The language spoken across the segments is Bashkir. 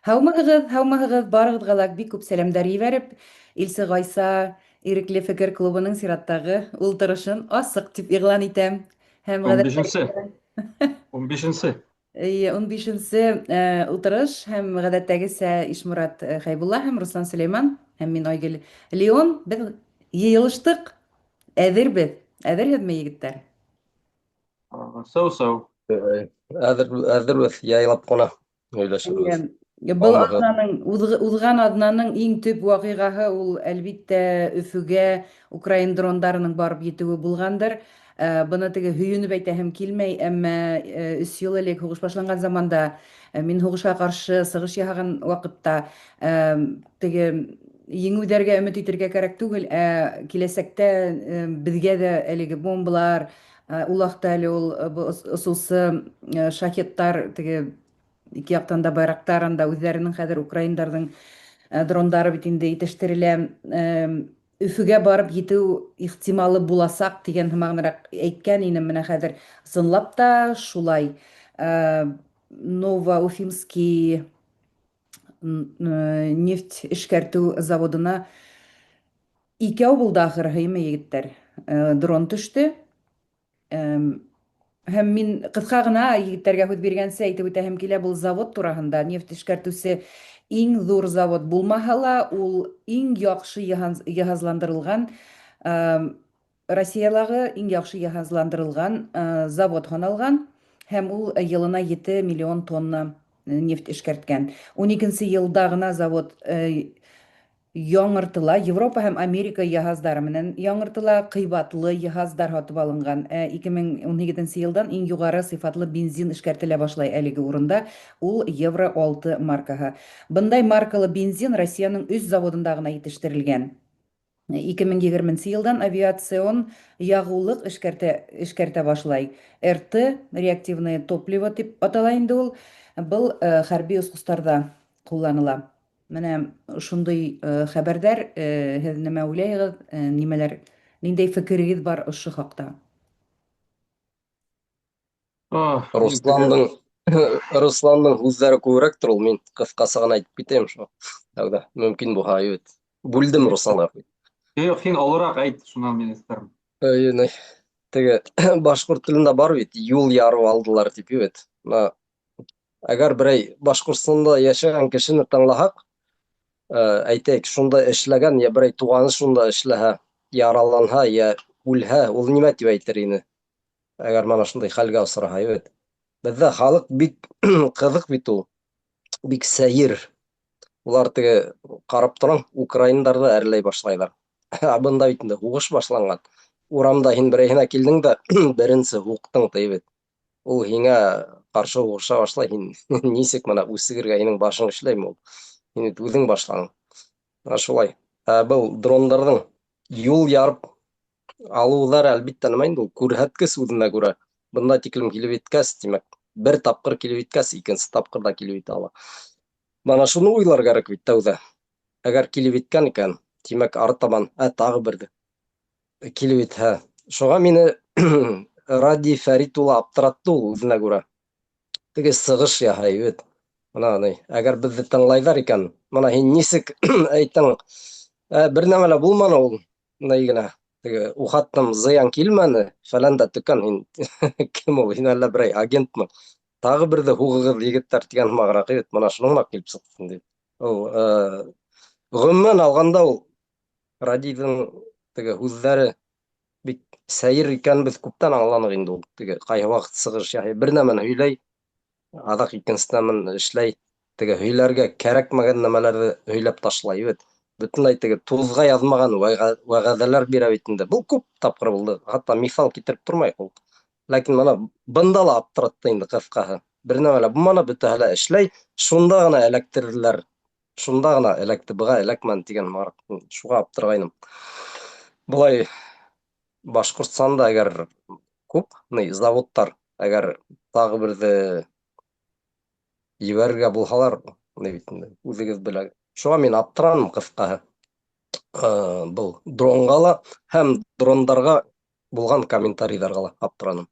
Һаумыһығыҙ, һаумыһығыҙ, барығыҙға ла бик күп сәламдәр ебәреп, Илсе Гайса Ирекле фекер клубының сираттағы ултырышын асыҡ дип игълан итәм. Һәм 15-нче. 15-нче. Эйе, 15-нче утырыш һәм гадәттәгесә Ишмурат Хәйбулла һәм Руслан Сөләйман һәм мин Айгөл Леон без йыйылыштык. Әҙербеҙ. Әҙерһеҙме, егеттәр? Сау-сау. Әҙер, әҙербеҙ, яйлап ҡына һөйләшербеҙ. Был аҙнаның, уҙған аҙнаның иң төп ваҡиғаһы ул, әлбиттә, Өфөгә украин дрондарының барып етеүе булғандыр. Быны теге һөйөнөп әйтәһем килмәй, әмма 3 йыл элек һуғыш башланған заманда мин һуғышҡа ҡаршы сығыш яһаған ваҡытта теге еңеүҙәргә өмөт итергә кәрәк түгел, ә киләсәктә беҙгә дә әлеге бомбалар, улах та әле ул осоусы шахеттар, теге ике яҡтан да байраҡтар анда үҙҙәренең хәҙер украиндарҙың дрондары бит инде итештерелә, Өфөгә барып етеү ихтималы буласаҡ тигән һымағыныраҡ әйткән инем, менә хәҙер ысынлап та шулай. Новоуфимский нефть эшкәртеү заводына икәү булды ахырыһы, име, егеттәр? Дрон төштө. Һәм мин кыска гына егетләргә һүҙ биргәнсе әйтеп үтәһем килә, был завод тураһында. Нефть эшкәртүсе иң ҙур завод булмаһа ла, ул иң яҡшы йыһазландырылған, Россиялағы иң яҡшы йыһазландырылған завод һаналған һәм ул елына 7 миллион тонна нефть эшкәрткән. 12 йылда гына завод яңыртыла, Европа һәм Америка йыһаздары менән яңыртыла, ҡыйбатлы йыһаздар һатып алынған. Ә 2018 йылдан иң юғары сыйфатлы бензин эшкәртелә башлай әлеге урында, ул Евро 6 маркаһы. Бындай маркалы бензин Россиянең өс заводында гына етештерелгән. 2020 елдан авиацион ягулык эшкәртә, эшкәртә башлай. РТ, реактивное топливо дип атала инде ул. Был хәрби осҡостарҙа ҡулланыла. Менә шундый хәбәрҙәр, һеҙ нимә уйлайһығыҙ, нимәләр, ниндәй фекерегеҙ бар ошо хаҡта? Русландың Русландың һүҙҙәре күберәктер ул, мин ҡыҫҡаса ғына әйтеп китәйем шул. Тәүҙә мөмкин булһа, әйбәт. Бүлдем Русланға. Юҡ, һин олораҡ әйт, шунан мин өҫтәрмен. Әйе, теге башҡорт телендә бар бит, юл ярып алдылар тип бит. Мына әгәр берәй Башҡортостанда йәшәгән кешене тыңлаһаҡ, әйтәйек, шунда эшләгән йә берәй туғаны шунда эшләһә, яраланһа йә үлһә, ул нимә тип әйтер ине? Әгәр мана шундай хәлгә осраһа, бит. Беҙҙә халыҡ бик ҡыҙыҡ бит ул, бик сәйер. Улар теге ҡарап торам, украиндарҙы әрләй башлайҙар. Ә бында бит инде һуғыш башланған. Урамда һин берәйһенә килдең дә беренсе һуҡтың ти бит. Ул һиңә ҡаршы һуғыша башлай, һин нисек мына үсегергә һинең башың эшләйме ул? Һин бит үҙең башланың. Ә шулай. Ә был дрондарҙың юл ярып алыуҙары, әлбиттә, нәмә инде ул күрһәткес үҙенә күрә. Бында тиклем килеп еткәс, тимәк, бер тапҡыр килеп еткәс, икенсе тапҡыр ҙа килеп етә ала. Мана шуны уйлар кәрәк бит тәүҙә. Әгәр килеп еткән икән, тимәк, артабан, ә тағы берҙе килеп етһә. Шуға мине Радий Фәрит улы аптыратты ул үҙенә күрә. Теге сығыш яһай бит. Мына ни, әгәр беҙҙе тыңлайҙар икән, мына һин нисек әйттең, бер нәмә лә булманы ул, ни генә. Теге ухаттым зыян килмәне, фәлән дә төкән, һин кем ул, һин әллә берәй агентмы? Тағы берҙе һуғығыҙ, егеттәр, тигән һымағыраҡ бит, мына шуның менән килеп сыҡты инде. Ул ғөмүмән алғанда ул Радийҙың теге һүҙҙәре бик сәйер икәнен беҙ күптән аңланыҡ инде ул. Теге ҡайһы ваҡыт сығыш яһай, бер нәмәне һөйләй, аҙаҡ икенсе нәмәне эшләй. Теге һөйләргә кәрәкмәгән нәмәләрҙе һөйләп ташлай бит. Бөтөнләй теге туҙға яҙмаған вәғәҙәләр бирә бит инде. Был күп тапҡыр булды. Хатта миҫал китереп тормайыҡ ул. Ләкин мына бында ла аптыратты инде ҡыҫҡаһы. Бер нәмә лә булманы, бөтәһе лә эшләй. Шунда ғына эләктерҙеләр. Шунда ғына эләкте, быға эләкмәне тигән марк. Шуға аптырғайным. Былай Башҡортостанда әгәр күп ни заводтар, әгәр тағы берҙе ебәрергә булһалар, ни бит инде, үҙегеҙ белә. Шуға мин аптыраным ҡыҫҡаһы. Был дронға ла һәм дрондарға булған комментарийҙарға ла аптыраным.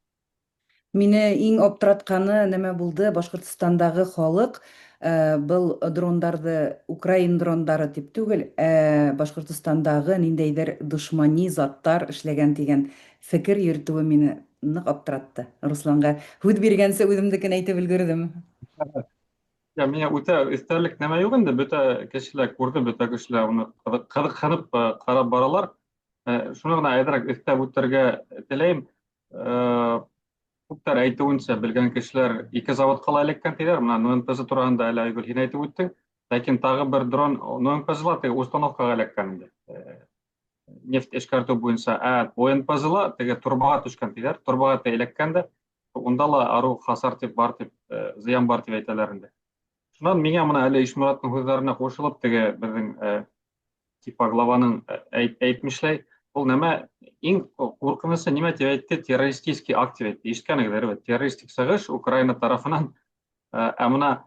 Мине иң аптыратканы нәмә булды, Башкортстандагы халык был дроннарҙы украин дрондары дип түгел, ә Башкортстандагы ниндәйҙер дошмани заттар эшләгән тигән фекер йөрөтөүе мине ныҡ аптыратты. Русланға һүҙ биргәнсе үҙемдекен әйтеп өлгөрҙөм. Я, миңә үтә өҫтәрлек нәмә юҡ инде, бөтә кешеләр күрҙе, бөтә кешеләр уны ҡыҙыҡһынып ҡарап баралар. Шуны ғына әҙерәк өҫтәп үтергә теләйем. Күптәр әйтеүенсә, белгән кешеләр ике заводҡа ла эләккән тиҙәр. Бына НУМПЗ тураһында әле Айгөл һин әйтеп үттең. Ләкин тағы бер дрон НУМПЗ-ла теге установкаға эләккән инде. Нефть эшкәртеү буйынса. Ә ОНПЗ-ла теге торбаға төшкән тиҙәр. Торбаға эләккән дә, унда ла арыу хасар тип бар тип, зыян бар тип әйтәләр инде. Шунан миңә бына әле Ишмораттың һүҙҙәренә ҡушылып, теге беҙҙең типа главаның әйтмешләй, ул нәмә иң ҡурҡынысы нимә тип әйтте, террористический акт тип әйтте. Ишеткәнегеҙҙер бит, террористик сығыш Украина тарафынан. Ә бына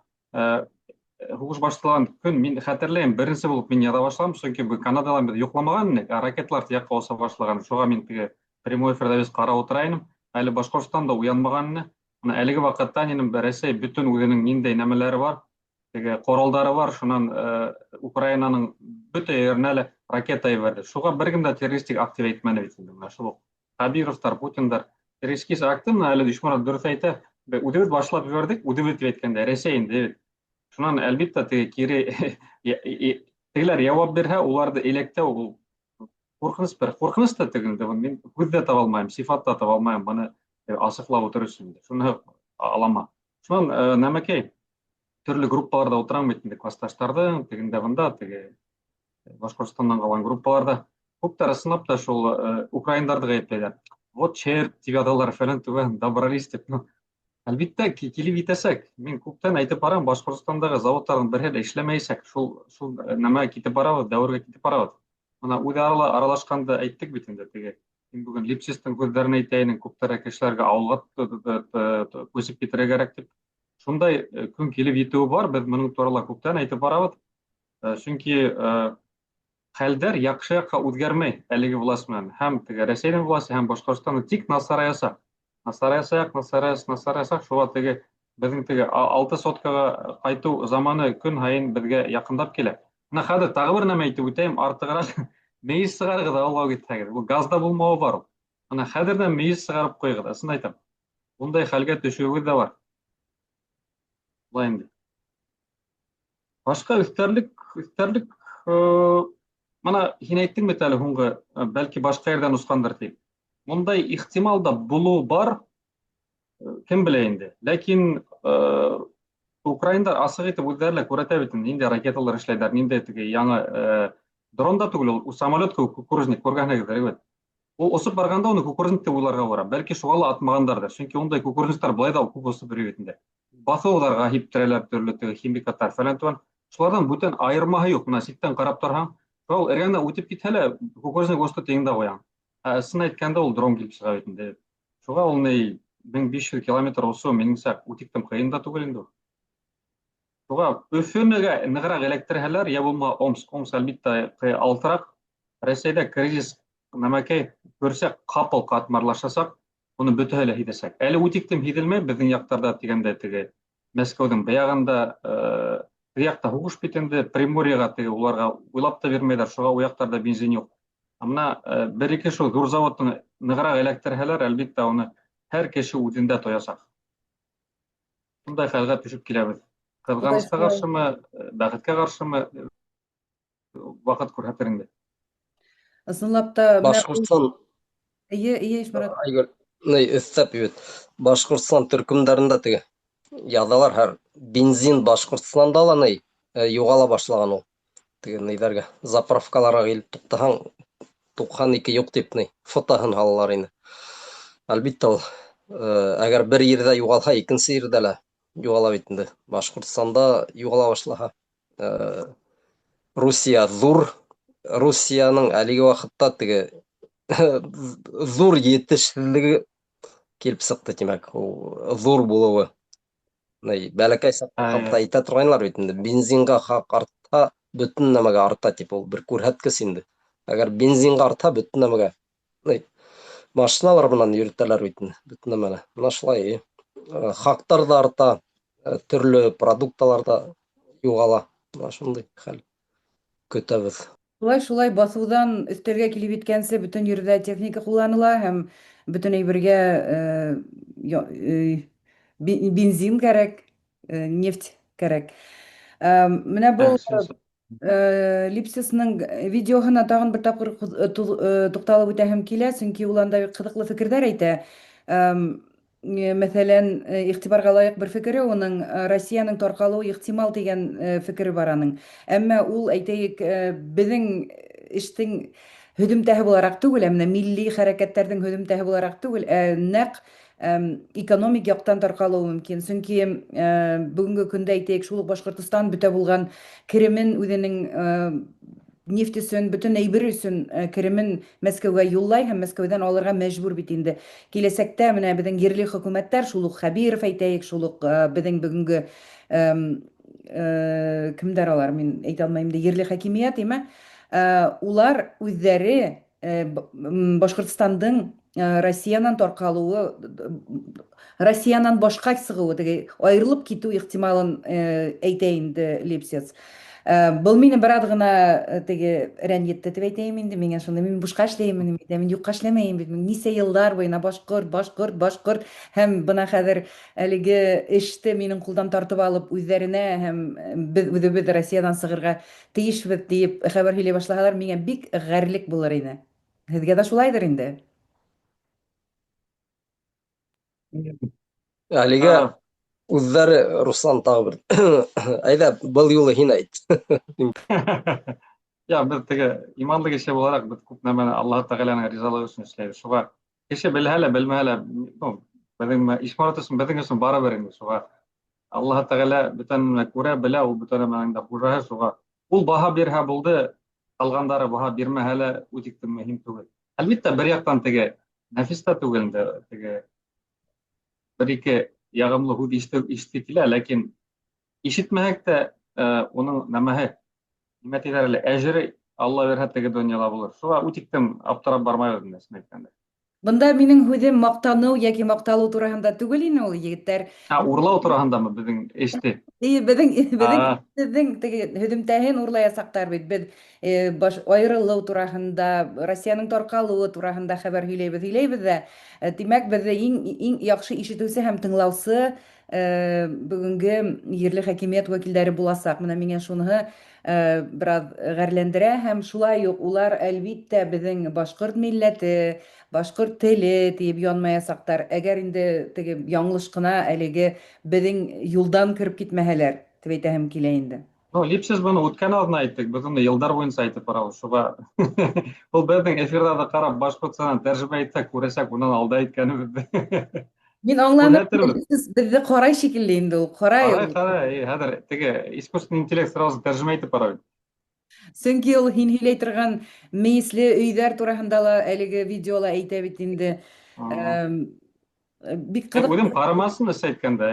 һуғыш башланған көн мин хәтерләйем, беренсе булып мин яҙа башлағам, сөнки Канадала беҙ йоҡламаған инек, ә ракеталар тияҡҡа оса башлаған. Шуға мин теге прямой эфирҙа беҙ ҡарап ултыра инем. Әле Башҡортостан да уянмаған ине. Бына әлеге ваҡытта инем Рәсәй бөтөн үҙенең ниндәй нәмәләре бар, теге ҡоралдары бар, шунан Украинаның бөтә еренә лә ракета ебәрҙе. Шуға бер кем дә террористик акт тип әйтмәне бит инде. Менә шул уҡ Хәбировтар, Путиндар террористик акты менә әле Ишморат дөрөҫ әйтә, үҙебеҙ башлап ебәрҙек, үҙебеҙ тип әйткәндә Рәсәй инде бит. Шунан әлбиттә теге кире тегеләр яуап бирһә, уларҙы эләктәү ул ҡурҡыныс бер ҡурҡыныс та тегендә мин һүҙ ҙә таба алмайым, сифат та таба алмайым быны асыҡлап ултырыр өсөн. Шуны алама. Шунан нәмәкәй төрлө группаларҙа ултырам бит инде, класташтарҙың, тегендә бында, теге Башҡортостандан ҡалған группаларҙа. Күптәр ысынлап та шул украиндарҙы ғәйепләйҙәр. Вот черт тип яҙалар, фәлән түбән, добрались тип. Ну, әлбиттә, килеп етәсәк. Мин күптән әйтеп барам, Башҡортостандағы заводтарҙың береһе лә эшләмәйәсәк. Шул нәмә китеп барабыҙ, дәүергә китеп барабыҙ. Бына үҙ арала аралашҡанда әйттек бит инде теге. Мин бөгөн Липсистың һүҙҙәрен әйтәйем, күптәр кешеләргә ауылға күсеп китергә кәрәк тип. Шундай көн килеп етеүе бар, беҙ моның турала күптән әйтеп барабыҙ. Сөнки хәлдәр яҡшы яҡҡа үҙгәрмәй әлеге власть менән. Һәм теге Рәсәйҙең власты, һәм Башҡортостандың тик насараясаҡ. Насараясаҡ, насараясаҡ, насараясаҡ, шуға теге беҙҙең теге 6 соткаға ҡайтыу заманы көн һайын беҙгә яҡындап килә. Бына хәҙер тағы бер нәмә әйтеп үтәйем, артығыраҡ мейес сығарығыҙ ауылға китһәгеҙ. Был газда булмауы бар ул. Бына хәҙерҙән мейес сығарып ҡуйығыҙ, ысын әйтәм. Ундай хәлгә төшөүегеҙ ҙә бар. Былай инде. Башҡа өҫтәрлек, бына һин әйттең бит әле һуңғы, бәлки башҡа ерҙән осҡандыр тип. Ундай ихтимал да булыуы бар, кем белә инде. Ләкин украиндар асыҡ итеп үҙҙәре лә күрһәтә бит инде, ниндәй ракеталар эшләйҙәр, ниндәй теге яңы дрон да түгел, ул самолет кукурузник күргәнһегеҙҙер бит. Ул осоп барғанда уны кукурузник тип уйларға бара. Бәлки шуға ла атмағандарҙыр. Сөнки ундай кукурузниктар былай ҙа күп осоп йөрөй бит инде. Баҫыуҙарға һиптерәләр төрлө теге химикаттар фәлән түгән. Шуларҙан бүтән айырмаһы юҡ. Бына ситтән ҡарап торһаң, шул эргәңдән үтеп китһә лә кукурузник осто тиң дә ҡуяң. Ә ысын әйткәндә ул дрон килеп сыға бит инде. Шуға ул ни 1500 километр осоу минеңсә үтиктем ҡыйын да түгел инде ул. Шуға Өфөнөгә нығыраҡ эләктерһәләр, йә булмаһа Омск, Омск әлбиттә алтыраҡ. Рәсәйҙә кризис нәмәкәй күрсәк, ҡапыл ҡатмарлашасаҡ, уны бөтәһе лә һиҙәсәк. Әле үтиктем һиҙелмәй беҙҙең яҡтарҙа тигәндә теге Мәскәүҙең быяғында, теге яҡта һуғыш бит инде, Приморьеға теге уларға уйлап та бирмәйҙәр, шуға ул яҡтарҙа бензин юҡ. Ә бына бер-ике шул ҙур заводтың нығыраҡ эләктерһәләр, әлбиттә, уны һәр кеше үҙендә тоясаҡ. Шундай хәлгә төшөп киләбеҙ. Ҡыҙғанысҡа ҡаршымы, бәхеткә ҡаршымы, ваҡыт күрһәтер инде. Ысынлап та, Башҡортостан Эйе, эйе, Ишморат. Айгөл, ни өҫтәп бит. Башҡортостан төркөмдәрендә теге яҙалар һәр бензин Башҡортостанда ла ни юғала башлаған ул. Теге ниҙәргә, заправкаларға килеп туҡтаһаң, 92 юҡ тип ни фотоһын һалалар ине. Әлбиттә ул, әгәр бер ерҙә юғалһа, икенсе ерҙә лә юғала бит инде. Башҡортостанда юғала башлаһа, Русия ҙур, Русияның әлеге ваҡытта теге ҙур етешһеҙлеге килеп сыҡты, тимәк, ул ҙур булыуы. Ни, бәләкәй саҡта хаҡта әйтә торғайнылар бит инде, бензинға хаҡ артһа, бөтөн нәмәгә арта тип, ул бер күрһәткес инде. Әгәр бензинға артһа, бөтөн нәмәгә. Ни, Машиналар менән йөрөтәләр бит бөтөн нәмәне. Менә шулай. Хаҡтар ҙа арта, төрлө продукталар ҙа юғала. Менә шундай хәл көтәбеҙ. Шулай, шулай басыуҙан өҫтәлгә килеп еткәнсе бөтөн ерҙә техника ҡулланыла һәм бөтөн әйбергә бензин кәрәк, нефть кәрәк. Менә был Липсисның видеоһына тагын бер тапкыр тукталып үтәһем килә, чөнки ул анда бик кызыклы фикерләр әйтә. Мәсәлән, игътибарга лаек бер фикере уның Россиянең таркалуы ихтимал дигән фикере бар аның. Әмма ул, әйтәйек, безнең эштең һөҙөмтәһе буларак түгел, ә менә милли хәрәкәтләрнең һөҙөмтәһе буларак түгел, ә нәкъ экономик яктан таркалуы мөмкин. Чөнки бүгенге көндә, әйтәйек, шул ук Башкортостан бөтә булган керемен үзенең нефть өчен, бөтен әйбер өчен керемен Мәскәүгә юллай һәм Мәскәүдән алырга мәҗбүр бит инде. Киләчәктә менә безнең җирле хөкүмәтләр, шул ук Хәбиров әйтәйек, шул ук безнең бүгенге кемдәр алар, мин әйтә алмыйм инде, җирле хакимият, име? Улар үзләре Башкортстанның Россиянан таркалуы, Россиянан башка чыгуы, теге аерылып китү ихтималын әйтә инде Липсец. Был мине бераз гына теге рәнҗетте дип әйтәем инде. Миңа шундый, мин бушка эшләймен, мин мин юкка эшләмәем бит. Мин ничә еллар буена башкорт, башкорт, башкорт һәм бына хәзер әлеге эште минем кулдан тартып алып үзләренә һәм без үзебез Россиядән чыгырга тиешбез диеп хәбәр һөйли башлаһалар, миңа бик гарьлек булыр иде. Һеҙгә дә шулайҙыр инде. Әлегә үҙҙәре Руслан тағы бер. Әйҙә, был юлы һин әйт. Я, беҙ теге иманлы кеше булараҡ беҙ күп нәмәне Аллаһ Тәғәләнең ризалығы өсөн эшләйбеҙ. Шуға кеше белһә лә, белмәһә лә, ну, беҙҙең Ишморат өсөн, беҙҙең өсөн барыбер инде. Шуға Аллаһ Тәғәлә бөтә нәмәне күрә, белә, ул бөтә нәмәнең дә хужаһы, шуға ул баһа бирһә булды, ҡалғандары баһа бирмәһә лә үтик тә мөһим түгел. Әлбиттә, бер яҡтан теге нәфис тә түгел инде, теге бер-ике яғымлы һүҙ ишетеп килә, ләкин ишетмәһәк тә, уның нәмәһе, нимә тиҙәр әле, әжере Алла бирһә теге донъяла булыр. Шуға үтиктем аптырап бармайбыҙ инде, чын әйткәндә. Бында минең һүҙем маҡтаныу йәки маҡталыу тураһында түгел ине ул, егеттәр. Ә, урлау тураһындамы беҙҙең эште? Эйе, беҙҙең беҙҙең беҙҙең теге һөҙөмтәһен урлаясаҡтар бит. Беҙ э, баш айырылыу тураһында, Россиянең тарҡалыуы тураһында хәбәр һөйләйбеҙ, һөйләйбеҙ ҙә. Э, димәк, беҙҙе иң иң яҡшы ишетеүсе һәм тыңлаусы э, бүгенге җирле хакимият вәкилләре буласак. Менә миңа шуныһы Э, бераз гарьләндерә һәм шулай ук улар әлбиттә безнең башкорт милләте, башкорт теле диеп янмаячаклар. Әгәр инде теге яңлыш кына әлеге безнең юлдан кереп китмәһәләр, дип әйтәһем килә инде. Ну, Липсис быны үткән аҙна әйттек, беҙ уны йылдар буйынса әйтеп барабыҙ. Шуға ул беҙҙең эфирҙарҙы ҡарап башҡортсанан тәржемә итһә, күрәсәк, унан алда әйткәнебеҙҙе. Мин аңланым, беҙҙе ҡарай шикелле инде ул, ҡарай. Ҡарай, ҡарай, хәҙер теге искусственный интеллект сразу тәржемә итеп бара бит. Сөнки ул һин һөйләй торган мейесле өйҙәр тураһында ла әлеге видеола әйтә бит инде. Бик ҡыҙыҡ. Үҙем ҡарамасын эш әйткәндә,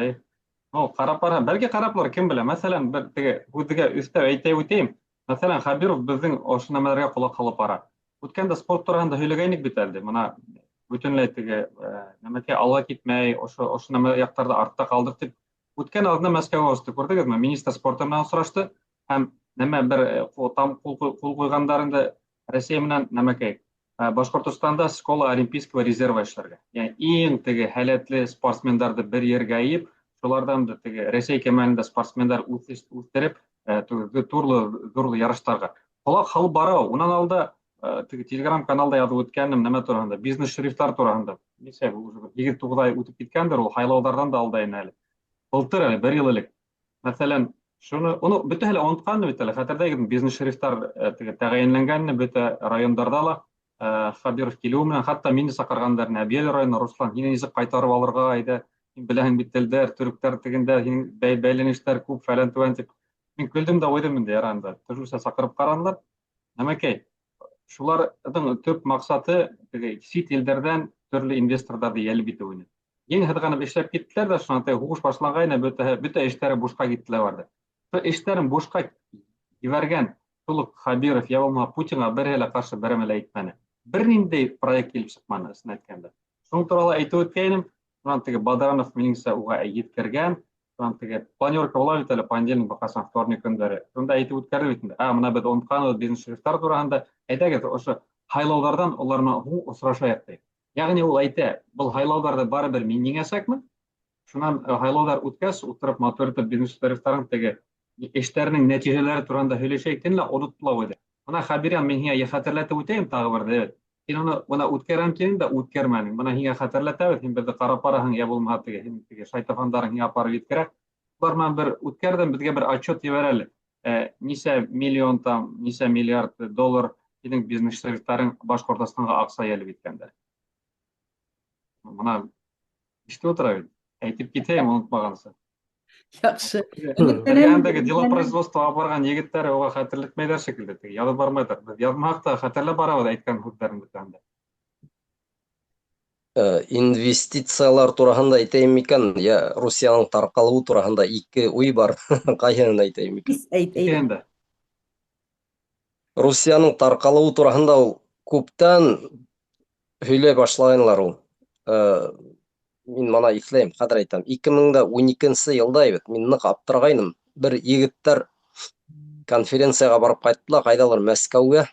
Ну, ҡарап бара, бәлки ҡараплар, кем белә. Мәҫәлән, бер теге һүҙгә өҫтәп әйтә үтәйем. Мәҫәлән, Хәбиров беҙҙең ошо нәмәләргә ҡолаҡ һалып бара. Үткәндә спорт тураһында һөйләгәйнек бит әле. Мына бөтөнләй теге нәмәкәй алға китмәй, ошо ошо нәмә яҡтарҙа артта ҡалдыҡ дип. Үткән аҙна Мәскәүгә осто, күрҙегеҙме? Министр спорты менән осрашты һәм нәмә бер там ҡул ҡуйғандар инде Рәсәй менән нәмәкәй Башҡортостанда школа олимпийского резерва эшләргә. Ягъни иң теге һәләтле спортсмендарҙы бер ергә йыйып, шуларҙан да теге Рәсәй кимәлендә спортсмендар үҫтереп, төрлө ҙур ярыштарға. Ҡолаҡ һалып бара ул. Унан алда теге телеграм-каналда яҙып үткәнем нәмә тураһында, бизнес шрифтар тураһында. Нисә, уже 8-9 ай үтеп киткәндер ул, һайлауҙарҙан да алда ине әле. Былтыр әле, бер йыл элек. Мәҫәлән, шуны, уны бөтәһе лә онотҡан бит әле, хәтерҙәгеҙме, бизнес шрифтар теге тәғәйенләнгән бөтә райондарҙа ла Хәбиров килеүе менән, хатта мине саҡырғандар Әбйәлил районы, Руслан, һине нисек ҡайтарып алырға, әйҙә, һин беләһең бит телдәр, төрөктәр тегендә, һинең бәйләнештәр күп, фәлән түгән тип. Мин көлдөм дә ҡуйҙым инде, ярар инде. Төрлөсә саҡырып ҡаранылар. Нәмәкәй, шуларҙың төп маҡсаты теге сит илдәрҙән төрлө инвесторҙарҙы йәлеп итеү ине. Ең һыҙғанып эшләп киттеләр ҙә, шунан теге һуғыш башланғайны, бөтәһе, бөтә эштәре бушҡа китте лә барҙы. Шул эштәрен бушҡа ебәргән шул уҡ Хәбиров йә булмаһа Путинға береһе лә ҡаршы берәмә лә әйтмәне. Бер ниндәй проект килеп сыҡманы, ысын әйткәндә. Шуның турала әйтеп үткәйнем. Шунан теге Бадранов минеңсә уға еткергән. Шунан теге планерка була бит әле понедельник баҡасан вторник көндәре. Шунда әйтеп үткәрҙе бит инде. Ә, мына беҙ онотҡанбыҙ бизнес шерифтар тураһында. Әйҙәгеҙ, ошо һайлауҙарҙан улар менән һуң осрашайыҡ ти. Ягъни ул әйтә, был һайлауҙарҙы барыбер мин еңәсәкмен. Шунан һайлауҙар үткәс, ултырып матур итеп бизнес шерифтарың теге эштәренең нәтижәләре тураһында һөйләшәйек тине лә оноттолар үҙе. Мына Хәбирян, мин һиңә хәтерләтеп үтәйем тағы бер дә. Һин уны бына үткәрәм тинең дә үткәрмәнең. Бына һиңә хәтерләтәбеҙ, һин беҙҙе ҡарап бараһың, йә булмаһа теге һинең теге шайтафандарың һиңә апарып еткерә. Улар менән бер үткәр ҙә беҙгә бер отчет ебәр әле. Нисә миллион там, нисә миллиард доллар һинең бизнес шерифтарың Башҡортостанға аҡса йәлеп иткәндәр. Бына ишетеп ултыра бит. Әйтеп китәйем, онотмағансы. Яҡшы. Эргәһендәге делопроизводство алып барған егеттәр уға хәтерләтмәйҙәр шикелле, теге яҙып бармайҙар. Беҙ яҙмаһаҡ та хәтерләп барабыҙ әйткән һүҙҙәрен бөтәһен дә. Инвестициялар тураһында әйтәйем микән, йә Русияның тарҡалыуы тураһында ике уй бар. Ҡайһыһын әйтәйем микән? Әйт, әйт. Икеһен дә. Русияның тарҡалыуы тураһында ул күптән һөйләй башлағайнылар ул. Мин мана иҫләйем, хәҙер әйтәм. 2012 йылда бит мин ныҡ аптырағайным. Бер егеттәр конференцияға барып ҡайттылар, ҡайҙалыр Мәскәүгә.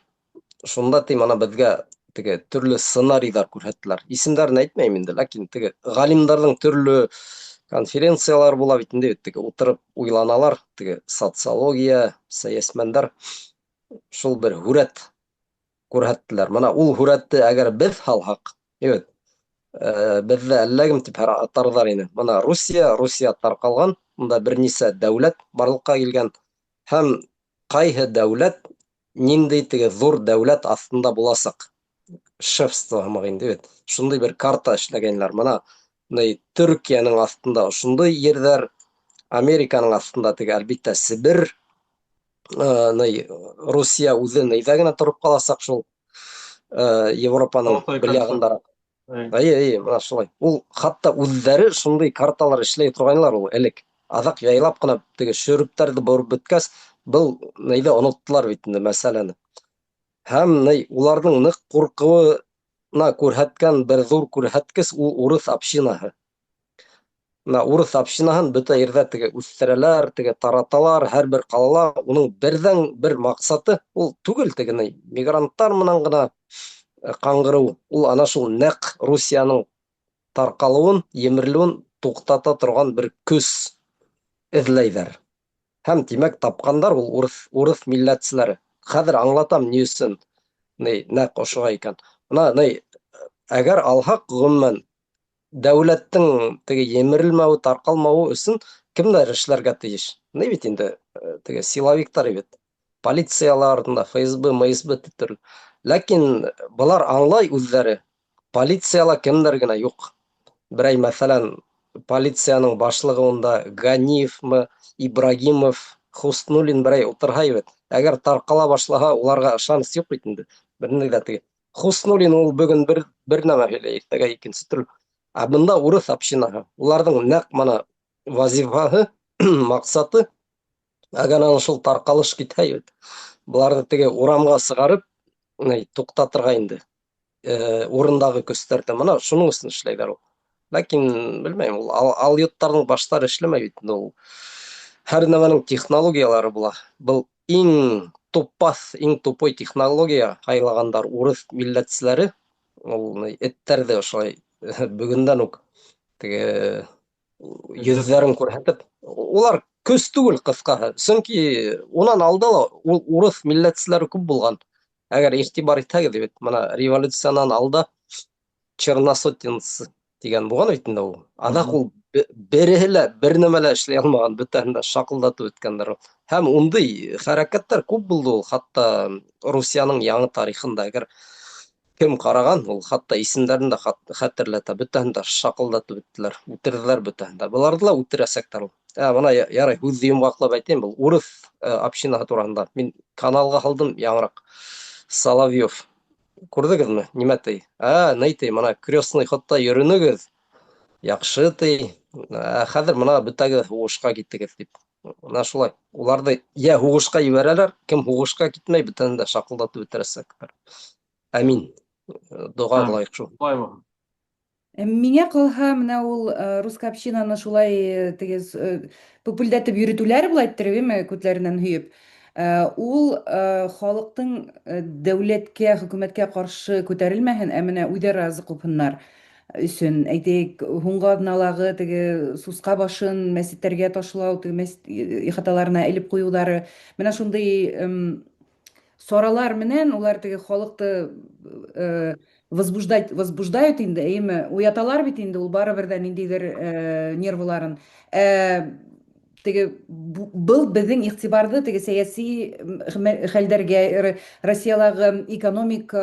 Шунда ти мана беҙгә теге төрлө сценарийҙар күрһәттеләр. Исемдәрен әйтмәйем инде, ләкин теге ғалимдарҙың төрлө конференциялар була бит инде, теге ултырып уйланалар, теге социология, сәйәсмәндәр шул бер һүрәт күрһәттеләр. Мына ул һүрәтте әгәр беҙ һалһаҡ, бит, беҙҙе әллә кем тип атарҙар ине. Мына Русия, Русия тарҡалған, унда бер нисә дәүләт барлыҡҡа килгән һәм ҡайһы дәүләт ниндәй теге ҙур дәүләт аҫтында буласаҡ. Шефство һымаҡ инде бит. Шундай бер карта эшләгәнләр. Мына Төркиәнең аҫтында ошондай ерҙәр, Американың аҫтында теге әлбиттә Себер, Русия үҙе нейҙә генә тороп ҡаласаҡ шул, Европаның бер яғындараҡ. Эйе, эйе, мына шулай. Ул хатта үҙҙәре шундай карталар эшләй торғайнылар ул элек. Аҙаҡ яйлап ҡына теге шөрөптәрҙе бороп бөткәс, был нейҙе оноттолар бит инде мәсьәләне. Һәм ней уларҙың ныҡ ҡурҡыуына күрһәткән бер ҙур күрһәткес ул урыҫ общинаһы. Мына урыҫ общинаһын бөтә ерҙә теге үҫтерәләр, теге тараталар, һәр бер ҡалала уның берҙән бер маҡсаты ул түгел теге ней мигранттар менән ғына ҡаңғырыу, ул ана шул нәҡ Русияның тарҡалыуын, емерелеүен туҡтата торған бер көс эҙләйҙәр. Һәм тимәк тапҡандар ул урыҫ милләтселәре. Хәҙер аңлатам ни өсөн ни нәҡ ошоға икән. Мына ни әгәр алһаҡ ғөмүмән дәүләттең теге емерелмәүе, тарҡалмауы өсөн кемдәр эшләргә тейеш? Ни бит инде теге силовиктар бит. Полициялар, ФСБ, МСБ төрлө. Ләкин былар аңлай үҙҙәре. Полицияла кемдәр генә юҡ. Берәй, мәҫәлән, полицияның башлығы унда Ганиевмы, Ибрагимов, Хуснуллин берәй ултырһа бит. Әгәр тарҡала башлаһа, уларға ышаныс юҡ бит инде. Бер ни ҙә теге. Хуснуллин ул бөгөн бер нәмә һөйләй, иртәгә икенсе төрлө. Ә бында урыҫ общинаһы. Уларҙың нәҡ мына вазифаһы, маҡсаты, әгәр ана шул тарҡалыш китһә бит, быларҙы теге урамға сығарып, ни, туҡтатырға инде. Урындағы көстәрҙе мына шуның өсөн эшләйҙәр ул. Ләкин белмәйем, ул алйоттарҙың баштары эшләмәй бит инде ул. Һәр нәмәнең технологиялары була. Был иң тупаҫ, иң тупой технология һайлағандар урыҫ милләтселәре. Ул эттәрҙе ошолай бөгөндән үк теге йөҙҙәрен күрһәтеп, улар көс түгел ҡыҫҡаһы. Сөнки унан алда ла ул урыҫ милләтселәре күп булған. Әгәр иғтибар итһәгеҙ бит, мына революциянан алда черносотенцы тигән булған бит инде ул. Аҙаҡ ул береһе лә бер нәмә лә эшләй алмаған, бөтәһен дә шаҡылдатып бөткәндәр. Һәм ундай хәрәкәттәр күп булды ул, хатта Русияның яңы тарихында әгәр кем ҡараған, ул хатта исемдәрен дә хәтерләтә, бөтәһен дә шаҡылдатып бөттөләр, үтерҙеләр бөтәһен дә. Быларҙы ла үтерәсәктәр ул. Бына ярай, һүҙҙе йомғаҡлап әйтәйем, был урыҫ общинаһы тураһында. Мин каналға һалдым яңыраҡ. Соловьев. Күрҙегеҙме? Нимә ти? Ни ти, мына крестный ходта йөрөнөгөҙ. Яҡшы ти. Хәҙер мына бөтәгеҙ һуғышҡа киттегеҙ тип. Мына шулай. Уларҙы йә һуғышҡа ебәрәләр, кем һуғышҡа китмәй, бөтәһен дә шаҡылдатып бөтөрәсәктәр. Амин. Дога кылайык шул. Шулай булһын. Миңә калһа, менә ул русская общинаны шулай теге пүпелдәтеп йөрөтүләре була иттереп, әйме, күтләреннән һөеп. Ул халыктың дәүләткә, хөкүмәткә каршы күтәрелмәһен, ә менә үзара ризык купһыннар өчен. Әйтик, һуңгы аҙналағы теге сусҡа башын мәсеттәргә ташлау, теге мәсет ихаталарына элеп куюлары, менә шундый саралар менән улар теге халыкты возбуждать возбуждают инде, әйеме, уяталар бит инде, ул барыбер дә ниндидер нервыларын. Теге был безнең игътибарны теге сәяси хәлдәргә, Россиядәге экономик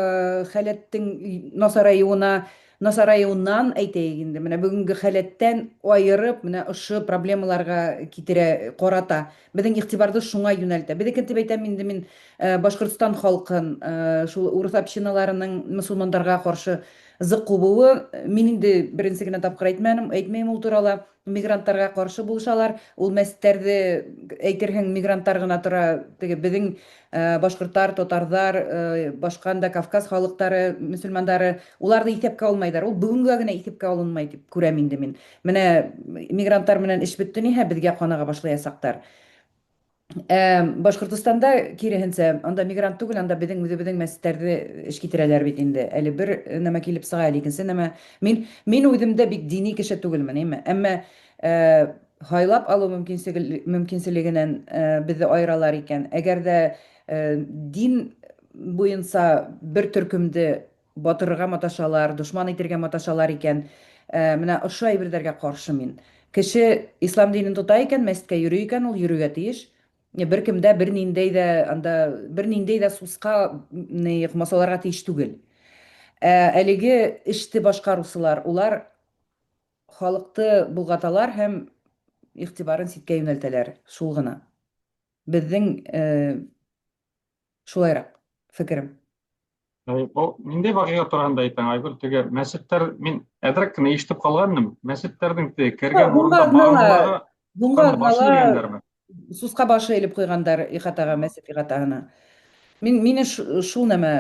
халәттең насараюына, насараюыннан әйтәйек инде, менә бүгенге халәттән аерып, менә ошо проблемаларга китерә, карата. Безнең игътибарны шуңа юнәлтә. Безнекен дип әйтәм инде мин Башкортстан халкын, шул урыс общиналарының мөселмандарга каршы зык кубуы, мин инде беренче генә тапкыр әйтмәдем, әйтмәйм ул турала. Мигрантларга каршы булышалар. Ул мәчетләрде әйтерһең мигрантлар гына тора. Теге безнең башкортлар, татарлар, башка анда Кавказ халыклары, мөселмандары, уларны иҫәпкә алмайдар. Ул бүгенгә генә иҫәпкә алынмай дип күрәм инде мин. Менә мигрантлар менән эш бетте ниһә, безгә каныга башлаячаклар. Ә Башкортостанда киреһенчә, анда мигрант түгел, анда безнең үзебезнең мәчетләрне эш китерәләр бит инде. Әле бер нәмә килеп чыга, әле икенче нәмә. Мин мин үзем дә бик дини кеше түгелмен, әйме. Әмма һайлап алу мөмкинчелегеннән безне аералар икән. Әгәр дә дин буенча бер төркемде батырырга маташалар, дошман итергә маташалар икән, менә ошо әйберләргә каршы мин. Кеше ислам динен тота икән, мәчеткә йөри икән, ул йөрергә тиеш. Беркем дә берниндәй дә анда берниндәй дә суска ни комасаларга тиеш түгел. Ә әлеге эште башкаручылар, улар халыкты болгаталар һәм игътибарын читкә юнәлтәләр. Шул гына. Безнең шулайрак фикерем. Бу ниндәй вакыйга турында әйтәң, Айгөл? Теге мәчетләр, мин әзрәк кенә ишетеп калган идем. Мәчетләрнең теге кергән урында баганаларга Буңга аҙнала сусҡа башы элеп ҡуйғандар ихатаға, мәсет ихатаһына. Мин мине шул нәмә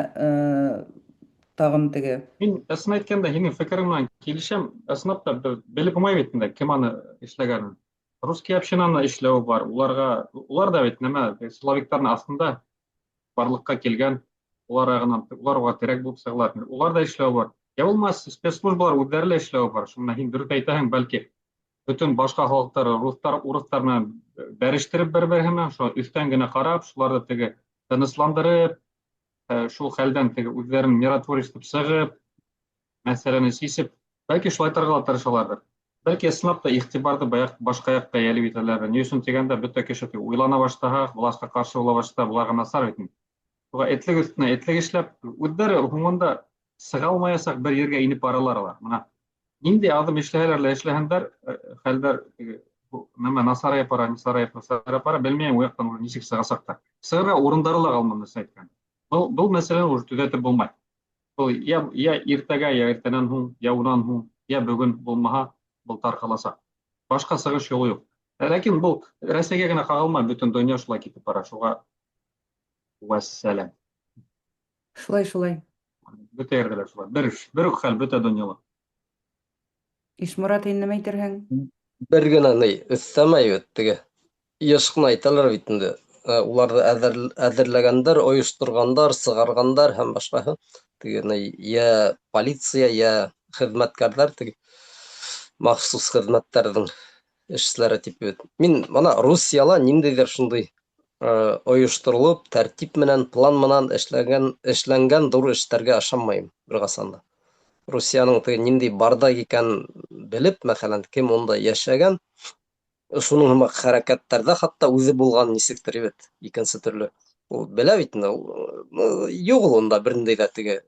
тағын теге. Мин ысын әйткәндә һинең фикерең менән килешәм. Ысынлап та беҙ белеп булмай бит инде кем аны эшләгәнен. Русский общинаны эшләү бар. Уларга улар да бит нәмә силовиктарның астында барлыкка килгән, улар ягыннан уларга терәк булып чыгалар. Улар да эшләү бар. Я булмаса спецслужбалар үзләре лә эшләү бар. Шунда һин дөрес әйтәһең, бәлки бөтен башка халыклар, руслар, урыслар менән бәрештереп бер-бере менән, шул өстән генә карап, шуларны теге тынычландырып, шул хәлдән теге үзләрен миротворец итеп чыгып, мәсьәләне чишеп, бәлки шулай торырга тырышалардыр. Бәлки ысынлап та игътибарны баяк башка якка җәлеп итәләрдер. Ни өчен дигәндә, бөтә кеше уйлана башлаһа, властька каршы була башласа, боларга насар бит. Шуга этлек өстенә этлек эшләп, үзләре һуңында чыга алмаячак бер җиргә инеп баралар алар. Менә нинди адым эшләһәләр лә эшләһеннәр, хәлләр нәмә насараеп бара, насараеп, насараеп бара, белмәйм, ул яктан уже ничек чыгачак та. Чыгарга урындары ла калмады, нәрсә әйткән. Был был мәсьәләне уже төзәтеп булмай. Был я, я иртәгә, я иртәнән һуң, я унан һуң, я бүген булмаһа, был таркаласак. Башка чыгыш юлы юк. Ләкин был Рәсәйгә генә кагылмай, бөтен дөнья шулай китеп бара. Шуга вәссәлам. Шулай, шулай. Бөтә йирдә лә шулай. Бер, бер үк хәл бөтә дөньяда. Ишморат, һин нәмә әйтерһең? Бер генә ни, өҫтәмә бит теге. Еш кына әйтәләр бит инде. Уларҙы әҙерләгәндәр, ойошторғандар, сығарғандар һәм башҡаһы. Теге ни, йә полиция, йә хеҙмәткәрҙәр теге махсус хеҙмәттәрҙең эшселәре тип бит. Мин мына Русияла ниндәйҙер шундай ойошторолоп, тәртип менән, план менән эшләгән, эшләнгән ҙур эштәргә ышанмайым бер ҡасан да. Русияның теге ниндәй бардак икәнен белеп, мәҫәлән, кем унда йәшәгән, шуның һымаҡ хәрәкәттәрҙә хатта үҙе булған нисектер бит, икенсе төрлө. Ул белә бит инде, юҡ ул унда бер ниндәй ҙә теге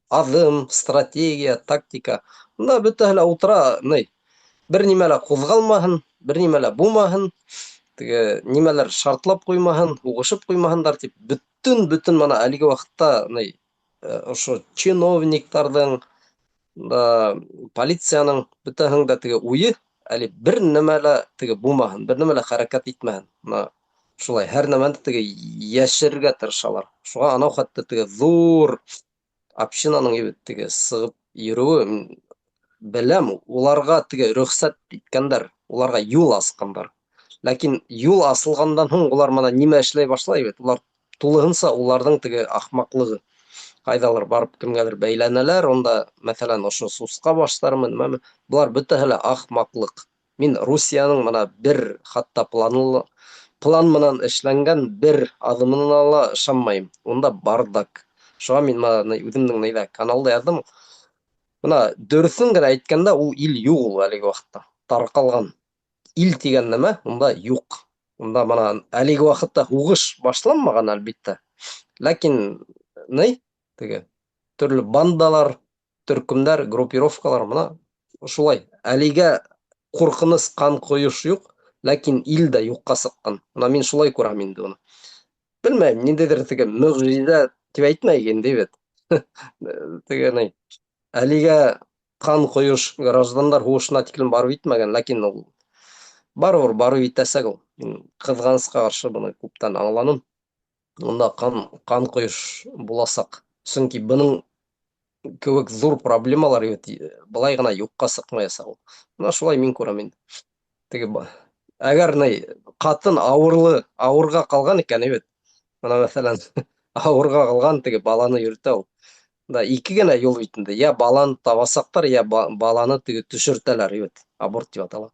аҙым, стратегия, тактика. Унда бөтәһе лә ултыра, ни, бер нимә лә ҡуҙғалмаһын, бер нимә лә булмаһын, теге нимәләр шартлап ҡуймаһын, һуғышып ҡуймаһындар тип бөтөн бөтөн мына әлеге ваҡытта ни ошо чиновниктарҙың да полицияның бөтәһенең дә теге уйы әле бер нәмә лә теге булмаһын, бер нәмә лә хәрәкәт итмәһен. Мына шулай һәр нәмәне теге йәшерергә тырышалар. Шуға анау хатта теге ҙур Общинаның бит теге сығып йөрөүе, мин беләм, уларға теге рөхсәт иткәндәр, уларға юл асҡандар. Ләкин юл асылғандан һуң улар мына нимә эшләй башлай бит, улар тулыһынса уларҙың теге ахмаҡлығы. Ҡайҙалыр барып кемгәлер бәйләнәләр, унда, мәҫәлән, ошо сусҡа баштармы, нимәме, былар бөтәһе лә ахмаҡлыҡ. Мин Русияның мына бер хатта планлы план менән эшләнгән бер аҙымына ла ышанмайым. Унда бардак. Шуға мин мына үҙемдең нейҙә каналда яҙҙым. Мына дөрөҫөн генә әйткәндә, ул ил юҡ ул әлеге ваҡытта. Тарҡалған. Ил тигән нәмә унда юҡ. Унда мына әлеге ваҡытта һуғыш башланмаған, әлбиттә. Ләкин ни теге төрлө бандалар, төркөмдәр, группировкалар мына шулай. Әлегә ҡурҡыныс ҡан ҡойош юҡ, ләкин ил дә юҡҡа сыҡҡан. Мына мин шулай күрәм инде уны. Белмәйем, ниндәйҙер теге мөғжизә тип әйтмәйек инде бит. Теге ни әлегә ҡан ҡойош граждандар һуғышына тиклем барып етмәгән, ләкин ул барыбер барып етәсәк ул. Мин ҡыҙғанысҡа ҡаршы быны күптән аңланым. Унда ҡан ҡойош буласаҡ. Сөнки бының кеүек ҙур проблемалар бит былай ғына юҡҡа сыҡмаясаҡ ул. Мына шулай мин күрәм инде. Теге әгәр ни ҡатын ауырлы, ауырға ҡалған икән бит. Мына мәҫәлән, ауырға ҡалған теге баланы йөрөтә ул. Да ике генә юл бит инде. Я баланы табасаҡтар, я баланы теге төшөртәләр бит. Аборт тип атала.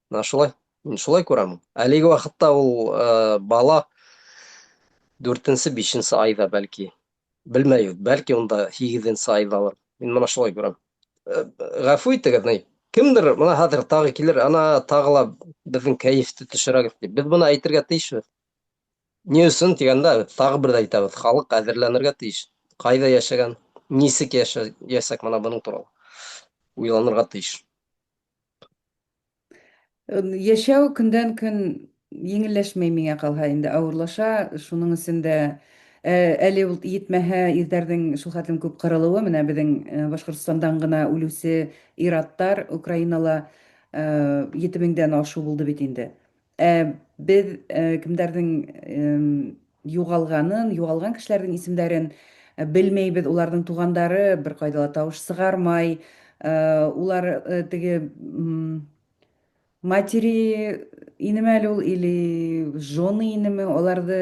Мына шулай. Мин шулай күрәм. Әлеге ваҡытта ул бала дүртенсе, бишенсе айҙа бәлки. Белмәйбеҙ, бәлки унда һигеҙенсе айҙалыр. Мин мына шулай күрәм. Ғәфү итегеҙ, ни. Кемдер мына хәҙер тағы килер, ана тағы ла беҙҙең кәйефте төшөрәгеҙ тип. Беҙ быны әйтергә тейешбеҙ. Ни өсөн тигәндә, тағы бер ҙә әйтәбеҙ, халыҡ әҙерләнергә тейеш. Ҡайҙа йәшәгән, нисек йәшәсәк, мына бының турала уйланырға тейеш. Йәшәү көндән көн еңелләшмәй миңә ҡалһа инде, ауырлаша. Шуның өсөн дә әле ул етмәһә ирҙәрҙең шул хәтлем күп ҡырылыуы, менә беҙҙең Башҡортостандан ғына үлеүсе ир-аттар Украинала 7000-дән ашыу булды бит инде. Ә беҙ кемдәрҙең юғалғанын, юғалған кешеләрҙең исемдәрен белмәйбеҙ, уларҙың туғандары бер ҡайҙа ла тауыш сығармай, улар теге матери инеме әле ул или жены инеме, аларҙы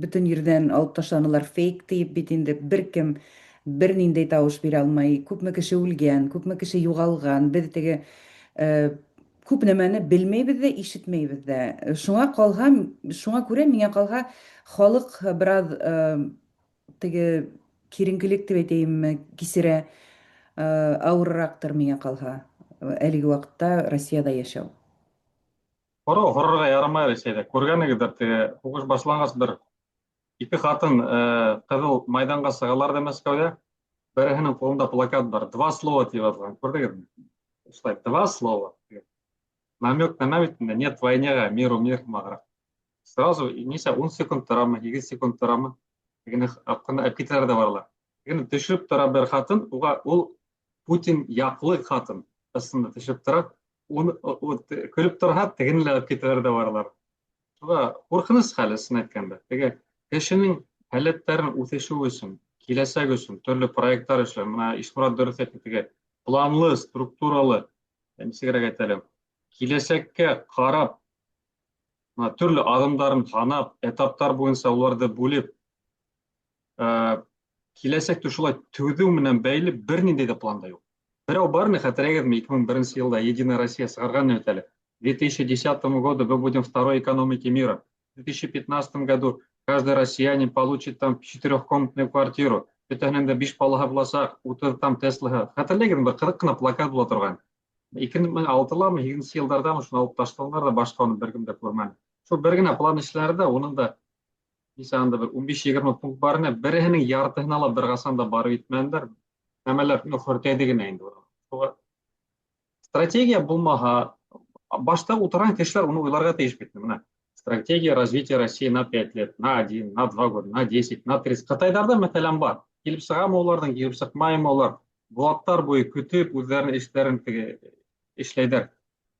бөтөн ерҙән алып ташланылар, фейк тиеп бит инде, бер кем бер ниндәй тауыш бирә алмай. Күпме кеше үлгән, күпме кеше юғалған, беҙ теге күп нәмәне белмәйбеҙ ҙә, ишетмәйбеҙ ҙә. Шуңа ҡалһа, шуңа күрә миңә ҡалһа, халыҡ бераз теге киренкелек тип әйтәйемме, кисерә, ауырыраҡтыр миңә ҡалһа әлеге ваҡытта Россияда йәшәү. Һорау һорарға ярамай Рәсәйҙә. Күргәнегеҙҙер, теге һуғыш башланғас бер ике ҡатын Ҡыҙыл майҙанға сығалар ҙа Мәскәүҙә. Береһенең ҡулында плакат бар. «Два слова» тип яҙылған. Күрҙегеҙме? Шулай, «два слова». Намек нәмә бит инде, нет войнеға, миру мир һымағыраҡ. Сразу нисә 10 секунд торамы, 8 секунд торамы, тегене апҡына алып китәләр ҙә баралар. Тегене төшөрөп тора бер ҡатын, уға ул Путин яҡлы ҡатын ысында төшөп тора. Уны көлөп торһа, тегене лә алып китәләр ҙә баралар. Шуға ҡурҡыныс хәл, ысын әйткәндә. Теге кешенең һәләттәрен үҫешеү өсөн, киләсәк өсөн төрлө проекттар эшләү. Мына Ишморат дөрөҫ әйтте, теге планлы, структуралы, нисегерәк әйтәлем, киләсәккә ҡарап, мына төрлө аҙымдарын һанап, этаптар буйынса уларҙы бүлеп, киләсәкте шулай төҙөү менән бәйле бер ниндәй ҙә план да юҡ. Берәү бармы, хәтерләгеҙме, 2001 йылда Единая Россия сығарған бит әле. К 2010 году мы будем второй экономики мира. В 2015 году каждый россиянин получит там четырехкомнатную квартиру. Бөтәһенең дә биш балаһы буласаҡ, 30 там Теслаһы. Хәтерләгеҙме, бер ҡыҙыҡ ҡына плакат була торған. 2006-ламы, 8-нсе йылдарҙамы шуны алып ташланылар ҙа, башҡа уны бер кем дә күрмәне. Шул бер генә план эшләре дә, уның да нисә анда бер 15-20 пункт бар ине, береһенең яртыһына ла бер ҡасан да барып етмәнеләр. Нәмәләр, ну, хөртәйҙе генә инде. Шуға стратегия булмаһа, башта ултырған кешеләр уны уйларға тейеш бит. Мына стратегия развития России на 5 лет, на 1, на 2 года, на 10, на 30. Ҡытайҙарҙа, мәҫәлән, бар. Килеп сығамы уларҙың, килеп сыҡмаймы улар? Быуаттар буйы көтөп, үҙҙәренең эштәрен теге эшләйҙәр.